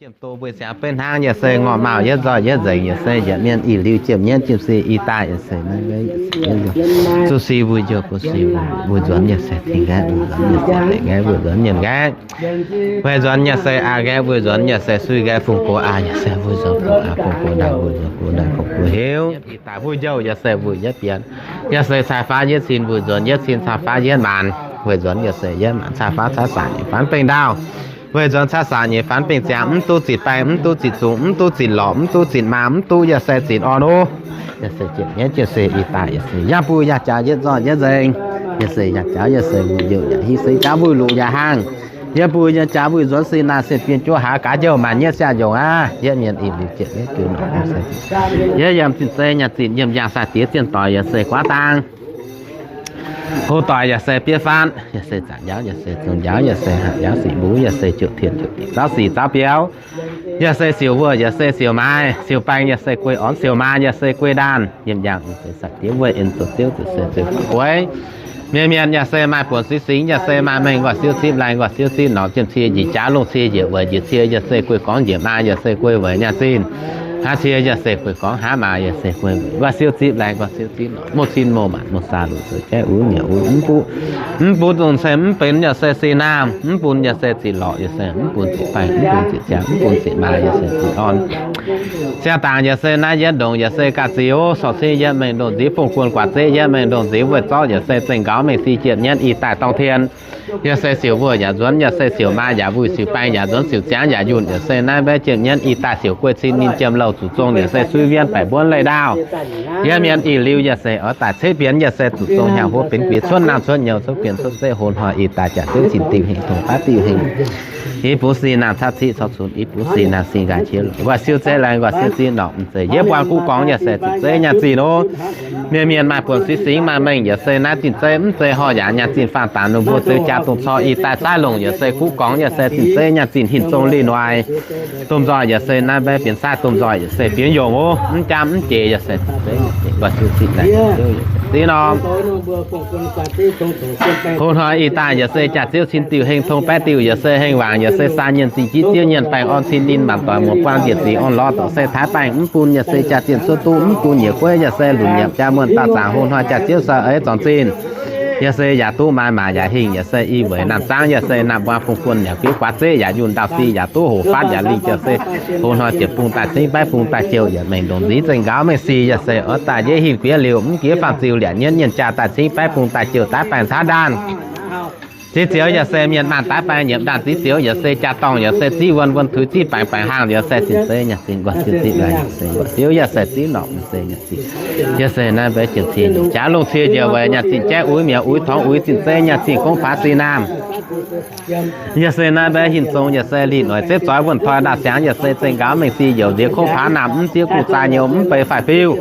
Jiem do mbuo siangx beiv hnangv, yaac se ngorc maauh yietv nzoih yietv nzengc, yaac se yietc mienh ih liuz jiem nyienv jiem se i daaih, yaac se zuqc si mbuo njoux, mbuo si mbuo nzuonx, yaac se tingx nqaeqv mbuo nzuonx, yaac se deix nqaeqv mbuo nzuonx, nyienx nqaeqv mbuo nzuonx, yaac se aa nqaeqv mbuo nzuonx, yaac se sui nqaeqv fungx gox aa, yaac se mbuo nzuonx fungx aa fungx gox ndaangc, mbuo nzuonx gox ndaangc fungx gox heuc. Ih daaih mbuo njoux, yaac se mbuo yietv bienx, yaac se caa faanv yietv cin mbuo nzuonx, yietv cin caa faanv yietv maanc, weic nzuonx yaac se yietv maanc caa faanv caav saanc nyei faanv bengh ndaauh. Weic nzuonx caav saanc nyei faanv bengh ziangx, mv duqv zitc baengh, mv duqv zitc zungx, mv duqv zitc lorqc, mv duqv zitc maa, mv duqv yaac se zitc orn ov. Yaac se jiem nyienv jiem se i daaih, yaac se yangh buih yaac jaax yietv nzoih yietv nzengc. Yaac se yaac jaax yaac se mbu'njouc yaac hiv se jaax mbu'luqc yaac hlang. Yiem mbuo nyei jaax mbu'nzuonx se naaic se bienh juov haaix gaax njouh maanc nyei siang-yongc aqv. Yietv mienh ih liuz jiem yietv jiem, yietv yiem zinh zei nyanc zinh yiem njang sai-diex zienh doic yaac se guaav dang. Hlo doic yaac se bieiv faanv, yaac se zaangc njaaux, yaac se zong njaaux, yaac se hatc njaaux sic mbuv, yaac se jouc tien jouc dingc, zaaux sic zaaux biaux, yaac se siouc wuonh, yaac se siouc maaiz, siouc baeng, yaac se guei orn, siouc maa, yaac se guei ndaanh, yiem yangh se sac diev wuov en zoux ziouv, yaac se ziouc gueix. Mienh mienh yaac se maaih buonc singx singx, yaac se maaih mengh nqoi siouv zipv laih, nqoi siouv zipv norqc, jiem cie njiec jaax, lungh cie njiec weic, njiec cie yaac se guei gorngv, njiec maa yaac se guei weic nyaah zinh. Haav cie yaac se guei gorngv, haav maa yaac se guei weic, nqoi siouv zipv laih, nqoi siouv zipv norqc, muoz cin mouz maanc muoz saa luc zoux jaiv uix mi'aqv uix mv bun, mv bun dongh se mv benx yaac se sin naamh, mv bun yaac se ziqc lorqc, yaac se mv bun ziqc baengh, mv bun ziqc ziangx, mv bun ziqc maa, yaac se ziqc orn. Siang dangc yaac se naaiv yietv ndongc, yaac se ga'ziux sorc cing yietv mengh ndongc nziv, fongh guon guaax zeqv yietv mengh ndongc nziv, wuov zorqv yaac se zengh nqaux mengh si jiepv nyienv i daaih dorng tien. Yaac se siouc wuonh yaac nzuonx, yaac se siouc maa yaac wuic, siouc baeng yaac nzuonx, siouc ziangx yaac yunh, yaac se naaiv mbaeqv jiepv nyienv i daaih siouc guei cin ninh jiemh louh zuqc zong, yaac se suiv wienv baeqc mbuonv leiz ndaauh. Yiem mienh ih liuz yaac se oix daaih ceix bienx, yaac se zuqc zong hnyangx huov benx guix cuotv naamh cuotv nyouz cuotv guen cuotv zeqv, hlo hnoi ih daaih jaax ziouv cin diuh hengh, tong baav diuh hengh. Ih bungx sin naamh caqv ciqv corc cunx, ih bungx sin naamh sin nqaai qiex longc, nqoi siouv zipv laih, nqoi siouv zipv norqc, zeiz yietv buang kuv gorngv yaac se zinh zeiv nyaanh zinh ov. Mienh mienh maaih buonc singx singx maaih mengh yaac se naaiv zinh zeiv mv zeiz horh yaac nyaanh zinh faanh dangc, ninh mbuo zeix jaa dongh cor ih daaih zaav longc yaac se kuv gorngv yaac se zinh zeiv nyaanh zinh hinc zong lih noic. Domh nzoih yaac se naaiv mbaeqv bienx saaiv, domh nzoih yaac se bienx yongc ov, mv jaamv mv jiex yaac se zinh zeiv nyaanh zinh, nqoi siouv zipv laih, nqoi siouv yaac se zipv norqc. Hlo hnoi ih daaih yaac se jaax ziouv cin diuh hengh, tong baeqv diuh yaac se hengh waangc, yaac se saa nyienh zinh jiv ziouv nyienh baengh orn cin ninh maanc doic muoz buang njiec zingx orn lorz dorc se taaix baengh mv bun yaac se jaax zinh cuotv duqv mv bun nyiec gueiv yaac se lunc nyiepc jaa muonh daauh zaangc hlo hnoi jaax ziouv sai ei zornc zinh. Yaac se yaac duqv maaih maac yaac hingh, yaac se i weic naamh zaangv, yaac se naamh buang fong guon yaac biuv guaax zeqv yaac yunh ndau si yaac duqv hoc fatv yaac lingh jauv se hlo hnoi ziepc bung daaih cingv baeqv bung daaih jouh yaac mengh ndongc nziv zengh nqaux mengh si yaac se oix daaih njiec hingh guiex liuz mv jiex faanh ziux liac nyienv nyienh jaa daaih cingv baeqv bung daaih jouh daaih baengh caav ndaanh. Ziex zioux yaac se mienh maanh daaih baengh nyiemc ndaanh, ziex zioux yaac se jaa-dorngh yaac se ziqv wuonh, wuonh tuix ziqv baengx, baengx hlang yaac se zinh zeiv nyaanh zinh, nqoi siouv zipv laih yaac se nqoi siouv yaac se zipv norqc se nyaanh zinh. Yaac se naaiv mbaeqv jienv cing jaax lungh cie njiec weic nyaanh zinh jaiv uix mi'aqv uix torngx uix zinh zeiv nyaanh zinh gongv paax sin naamh. Yaac se naaiv mbaeqv hinc zong yaac se lih noic zeqv zoix wuonh toi ndaauh siangx yaac se zengh nqaux mengh si youc nziex kongv paax naamh mv zieqv guv zaaix nyouz mv beix faix fiuv.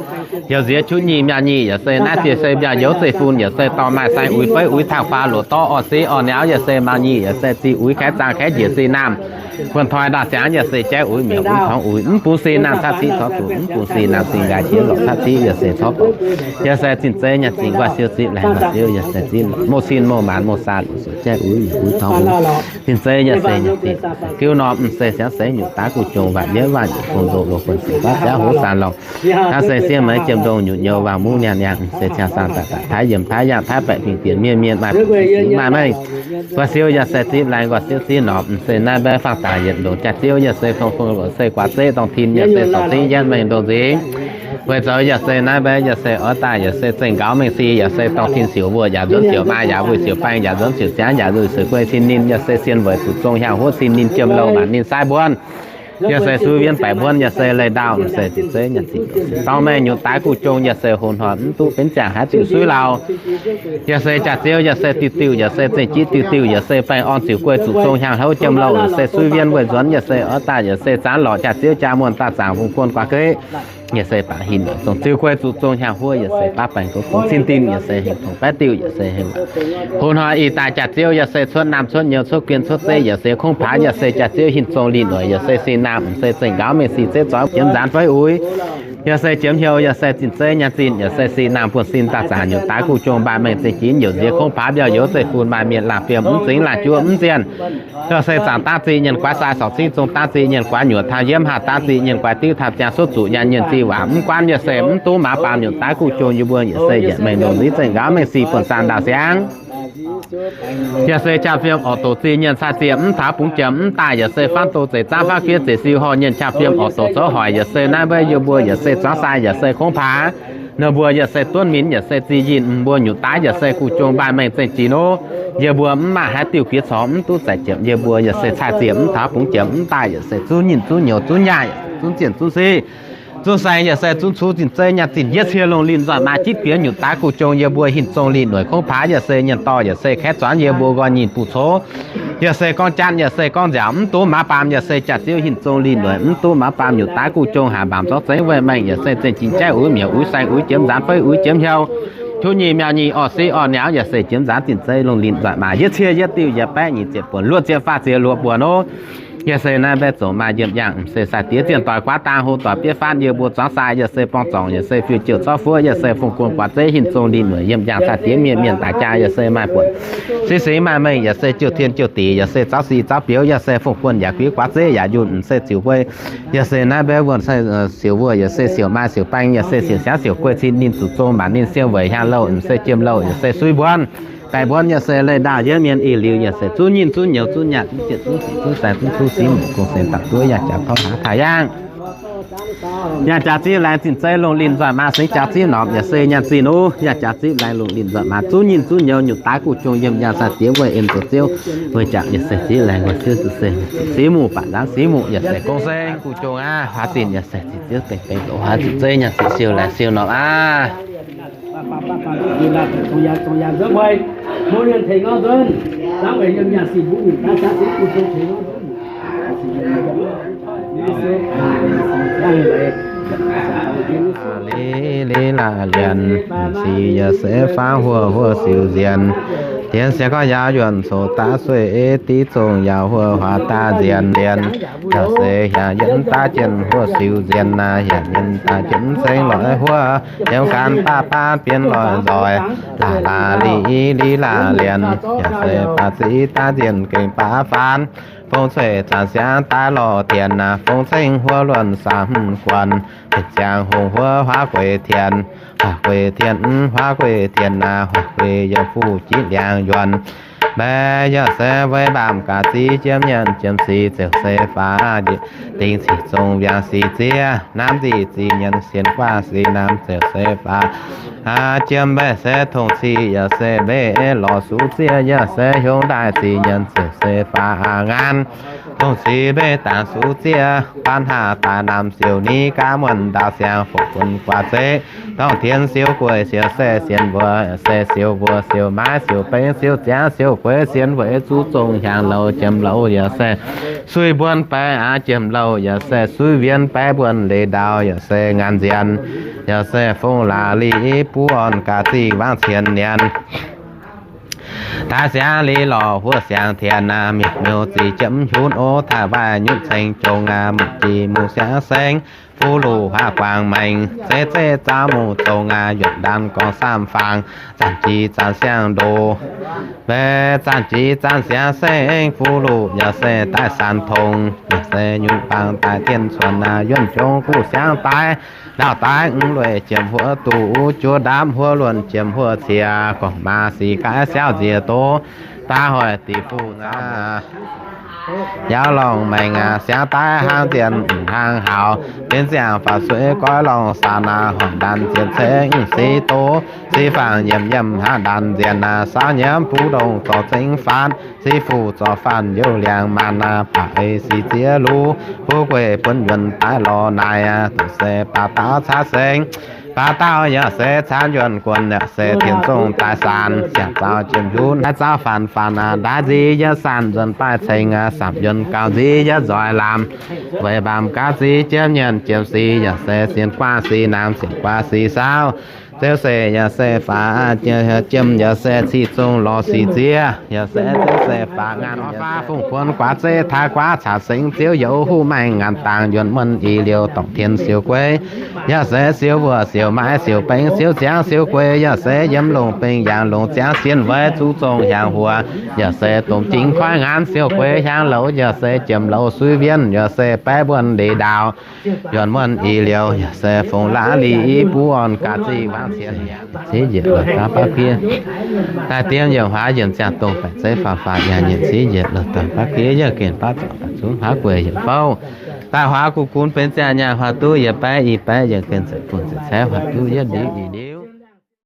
Youc nziex qutv nyic mi'aqv nyic yaac se naaiv cie se mbiauh nyouz zeiv fun yaac se dorh maaih saeng uix feiv uix tangh faaux loc dorv orv siv orv niauz yaac se maux nyic yaac se zih uix kaeqv zaang kaeqv njiec sin naamh. Wuonh toi ndaauh siangx yaac se jaiv uix mi'aqv uix torngx uix mv bungx sin naamh caqv ciqv corc zuqc mv bungx sin naamh sin nqaai qiex lorqc caqv ciqv yaac se corc dorngc. Yaac se zinh zeiv nyaanh zinh nqoi siouv zipv laih nqoi siouv yaac se zipv lorqc mouh cin mouh maanc mouh saa luc suoqc jaiv uix mi'aqv uix torngx uix. Zinh zeiv yaac se nyaanh zinh giu norm m'seix siangx seix nyutc daav guv jong waanc yietv waanc nyutc gong nzoqc loz buonc sic baav ziangv hoz saanx lorngh. Naaiv se siev meix jiem ndongh nyutc nyouz waangc muv niangh niangh m'seix ciangh saang daaih daaih taaih yiem taaih yangh taaih baeqc fingx dienx mienh mienh maaih buonc singx maaih mengh. Nqoi siouv yaac se zipv laih nqoi siouv zipv norm m'seix naaiv mbaeqv faang daaih yietc ndongc jaax ziouv yaac se fong fong loc se guaax zeqv dongh tin yaac se sorc cingv yietv mengh ndongh nzingx. Weic zoux yaac se naaiv mbaeqv yaac se oix daaih yaac se zengh nqaux mengh si yaac se dorh tin siouc wuonh yaac nzuonx siouc maa yaac wuic siouc baeng yaac nzuonx siouc ziangv yaac luic siouc guei cin ninh yaac se sien weic zuqc zong hiaang huov cin ninh jiem louh maanc ninh sai mbuonv. Yaac se suiv wienv baeqc mbuonv yaac se leih ndaauh se zinh zeiv nyaanh zinh dorngx mengh nyutc daaih guv jong yaac se hlo hnoi mv duqv benx ziangh haaix diuc suiv lauh. Yaac se jaax ziouv yaac se diuh diuh yaac se zengh jiv diuh diuh yaac se baengh orn ziouc guei zuqc zong hiaang houv jiem louh yaac se suiv wienv weic nzuonx yaac se oix daaih yaac se zaanv lorqc jaax ziouv jaa muonh daauh zaangc hungh guon guaax geqv. Yaac se baac hinc zong ziux guei zuqc zong hiaang huov yaac se baav baengh gouv fungx cin dingh yaac se hengx tongx baeqv diuh yaac se hengx. Hlo hnoi ih daaih jaax ziouv yaac se cuotv naamh cuotv nyouz cuotv guen cuotv zeiv yaac se kungx paax yaac se jaax ziouv hinc zong lih noic yaac se sin naamh m'seix zengh nqaux mengh si zeiv zoix jiemx nzaanx feiv uix. Yaac se jiemx hnyouv yaac se zinh zeiv nyaanh zinh yaac se sin naamh buonv sin daauh zaangc nyutc daaih guv jong mbaanh mengh zengh jinx youc nziex kungx paax mbiauh youz zeiv fun maaih mienh laangh fiem mv zingx laangh juov mv zienh. Yaac se zaangc daav zih nyienh guaix sai sorc cingv zong daav zih nyienh guaix nyuoqc taux nyiemv haah daav zih nyienh guaix diuv taux ziangh cuotv zuqc yaac nyienh zih waac mv guaanv yaac se mv duqv maaz baamh nyutc daaih guv jong yie mbuo yaac se yietc mengh ndongc nziv zengh nqaux mengh si buonv zaangc ndaauh siangx. Yaac se jaa fiem orqc doqc zih nyienh cai ziec mv taux bungx jiem mv daaih yaac se faanv doz zeix zaanv faanv fiev zeix siu horh nyienh jaa fiem orqc doqc zouv hoic yaac se naaiv mbaeqv yie mbuo yaac se zuangx sai yaac se kungx paax. Ninh mbuo yaac se duonv minc yaac se zih yinh mbuo nyutc daaih yaac se guv jong mbaanh mengh zengh jiex nov. Yie mbuo mv maaih haaix diuh gux corc mv duqv zaeqc jiem, yie mbuo yaac se cai ziec mv taux bungx jiem mv daaih yaac se zunv nyinh zunv nyouz zunv nyaah zunv zienh zunv siv zunv saeng yaac se zunv cuv zinh zeiv nyaanh zinh yietv cie longh linh nzoih maaih jitv gux nyutc daaih guv jong yie mbuo hinc zong lih noic kungx paax yaac se nyienz dorh yaac se kaeqv zuangx yie mbuo nqoi nyinh buv cox. Yaac se gorngv jatv yaac se gorngv nziaauc mv duqv maaz baamh yaac se jaax ziouv hinc zong lih noic mv duqv maaz baamh nyutc daaih guv jong haaix mbaamc zorqv zengv weih mengh yaac se zengh jiex jaiv uix mi'aqv uix saeng uix jiemx nzaanx feiv uix jiemx hnyouv. Tov nyic miauh nyic orv siqv orv niauv yaac se jiem nzaanx zinh zeiv lungh linh nzoih maa yietc cie yietc diuh yietc baeqv nyic ziepc buonc luoqc ziepc faah ziepc luoqc buonc nor. Yaac se naaiv mbaeqv zoux maaih yiem yangh, m'seix sai-diex zienh doic guaav dang hlo doic bieiv faanv yie mbuo zuangx sai, yaac se borng zorngc, yaac se fiuv-jiouv zorqv fuoqv, yaac se fongc guon guaax zeiv hinc zong linh mueic yiem yangh sai-diex mienh mienh daaih jaa, yaac se maaih buonc sic sic maaih mengh, yaac se jiouh tien jiouh dic, yaac se zauv sic zauv biouv, yaac se fongc guon yaac guiv guaax zeiv yaac yunh, m'seix ziouc wuov. Yaac se naaiv mbaeqv wuonh sai siouc wuoh, yaac se siouc maaih siouc baeng, yaac se siouc siangv siouc guei cin ninh zuqc zong mbaanc ninh siou weic hiaang louh, m'seix jiem louh, yaac se sui mbuonv, baeqc mbuonv, yaac se leih ndaauh yietv mienh ih liuz, yaac se zuqv nyinh zuqv nyouz zuqv nyaah zuqv ziec zuqv sic zuqv sai zuqv kuv sic mouc gong sen dapc duov yangh jaax tov hlaax taaih yangh. Yangh jaax zipv laengz zinh zeiv lungh linh nzoih maa singx jaax zipv norqc, yaac se nyaanh zinh nuv yangh jaax zipv laengz lungh linh nzoih maa zuqv nyinh zuqv nyouz nyutc daaih guv jong yiem yangh sai-diex wuov en zoux ziouv wuov jangx, yaac se zipv laengz wuov siouv zuqc se sic muc baac nzaanv sic muc, yaac se gong se guv jong aqv. Huaax zinh yaac se ziqc ziouv dengh dengh doqc huaax zinh zeiv nyaanh zinh siou laengz siou norqc aqv. Liuz, liuz laaih lienc sic yaac se faang huoqv huoqv siou nzien. Dien siang gorngv yaauc yuonh coc daav sueih div zongh yaauc huoqv huaax daaih nzien nzien. Yaac se hiaangx yienv daav jien huoqv siou nzien aqv, hiaangx yienv daav jien ceng loic huoqv, yiem gan baav baav bienx loic nzoih. Laaih laaih liuz, liuz laaih lienc, yaac se baav ziqv daav nzien gengh baav faanv. Fong cueiv zanc siangx daaih lorh dienx aqv, fong ceng huoqv luonh saamv guonc, benx ziangh hungh huoqv huaav gueix tien. Huaav gueix tien, huaav gueix tien aqv, huaav gueix yiem fuqv jitv liangx yuonh. Mbaeqc yaac se weic mbaamh gaax ziex jiem nyanc jiem sic ziouc se faaux, dingc sic zong wiangx sic ziex, namx nzic zic nyanc sienx guaav sic namx ziouc se faaux. Jiem mbaeqc se tongc sic yaac se mbeqc lorz sux zieqv, yaac se hiuv ndaaih sic nyanc ziouc se faaux ngaanv. Tongc sic mbeqc dangc sux zieqv, guanv haav daaih namx siouc ni gaav muonh ndaauv siangx fongc bun guaax zeiv. Dorngh tien siou gueix siouc se sienx mbuox, se siou mbuox siouc maaiv siouc bengx siouc ziangx siouc gueix sienx weic zuqc zongh hiaangx louh jiem louh yaac se sui mbuonx baeqc aqv, jiem louh yaac se sui wienx baeqc mbuonx leiz ndaauv yaac se ngaanc nzienx, yaac se fong laaix liqv buv orn gaax zingh wangv cien nienx. Daaih siangx liqv lorh huoqv siangx tien aqv, mienh miuc ziqc jiepv hunv ov, taaih waaic nyutc ceng jongx aqv, mv jiex mungh siangx sengx, fuqv luqv huaav guangc maengx, zeiv zeiv zaauv mungh zongx aqv, yuoqc ndaanv gorngv samv faang, zanc jiex zanc siang-ndoqv. Mbaeqc zanc jiex zanc siangx sengx, fuqv luqv yaac se daaih san tongx, yaac se nyutc baang daaih tien cuonx aqv, yuonh jongx guv siangx daaih, ndaauv daaih mv lueic jiem huoqv duqv, juov ndaamv huoqv luonh jiem huoqv cie, gorngv maa sic gaaix siauv nziex doz, daaih hoic diqc fuqv nzauh. Yaac lorngh maengx aqv, siangx daaih hnangv nzien hnaangx haux, benx ziangh faaux sueih goiv lorngh saanx aqv, hoic ndaanv nzien ceng sic doz, sic fangx nyiemc nyiemc hnangv ndaanv nzien aqv, saauv nyiemv buv ndongh zorc cengx faanv, sic fuqv zorc faanv youh liangx maanc aqv, baac ei sic ziex luv, fuqv gueic buonv yuonh daaih lorz naaic aqv, doqc se baac daauv caaiv sengx. Baac daauv yaac se caaiv yuonh guonc yaac se tien zongh daaih saanx, siangx zaaux jiem hunv naaiv zaauv faanx faanx aqv, ndaaiv nzic yaac saanx nzuonx baaih ceng aqv, samx yuonh gauh nzic yaac nzoih lamz. Weic mbaamh gaax ziex jiem nyanc jiem sic yaac se sienx guaav sic namx sienx guaav sic saauv. Ziouv se yaac se faaux, jiem yaac se cih zong lorz sic ziex, yaac se ziouv se faaux ngaanc. Orv faav fongc buonc guaax zeiv taaih guaav caux sengx ziouv youz huv maengh ngaanc dangx yuonh muonh i liouh dorngc tien siou gueix. Yaac se siou mbuoqc siou maaiv siou bengx siou ziangx siou gueix, yaac se yiem longc bengx yangh longc ziangx sienx weic zuqc zongh hiaangx huoqv. Yaac se domh jingx koiv ngaanc siou gueix hiaangx louh, yaac se jiem louh sui wienx, yaac se baeqv mbuonx leiz ndaauv. Yuonh muonh i liouh yaac se fongc laaix liqv buv orn gaax zingh wangv cien. Civ njiec lorh daaih baav guiev. Daaih dien yaac huaax yienc ziangh dongh baeqc zeiv faaux faaux yaac nyienc civ njiec lorh daaih baav guiev, yaac gengh baav zorc daaih zungv huaav gueix yaac fouv. Daaih huaax guv gunv benx ziangh nyaanh huaax duqv yietc baeqv i baeqv, yaac gengh zeqc bun zeqc caeqv huaax duqv yietv liqv i liqv.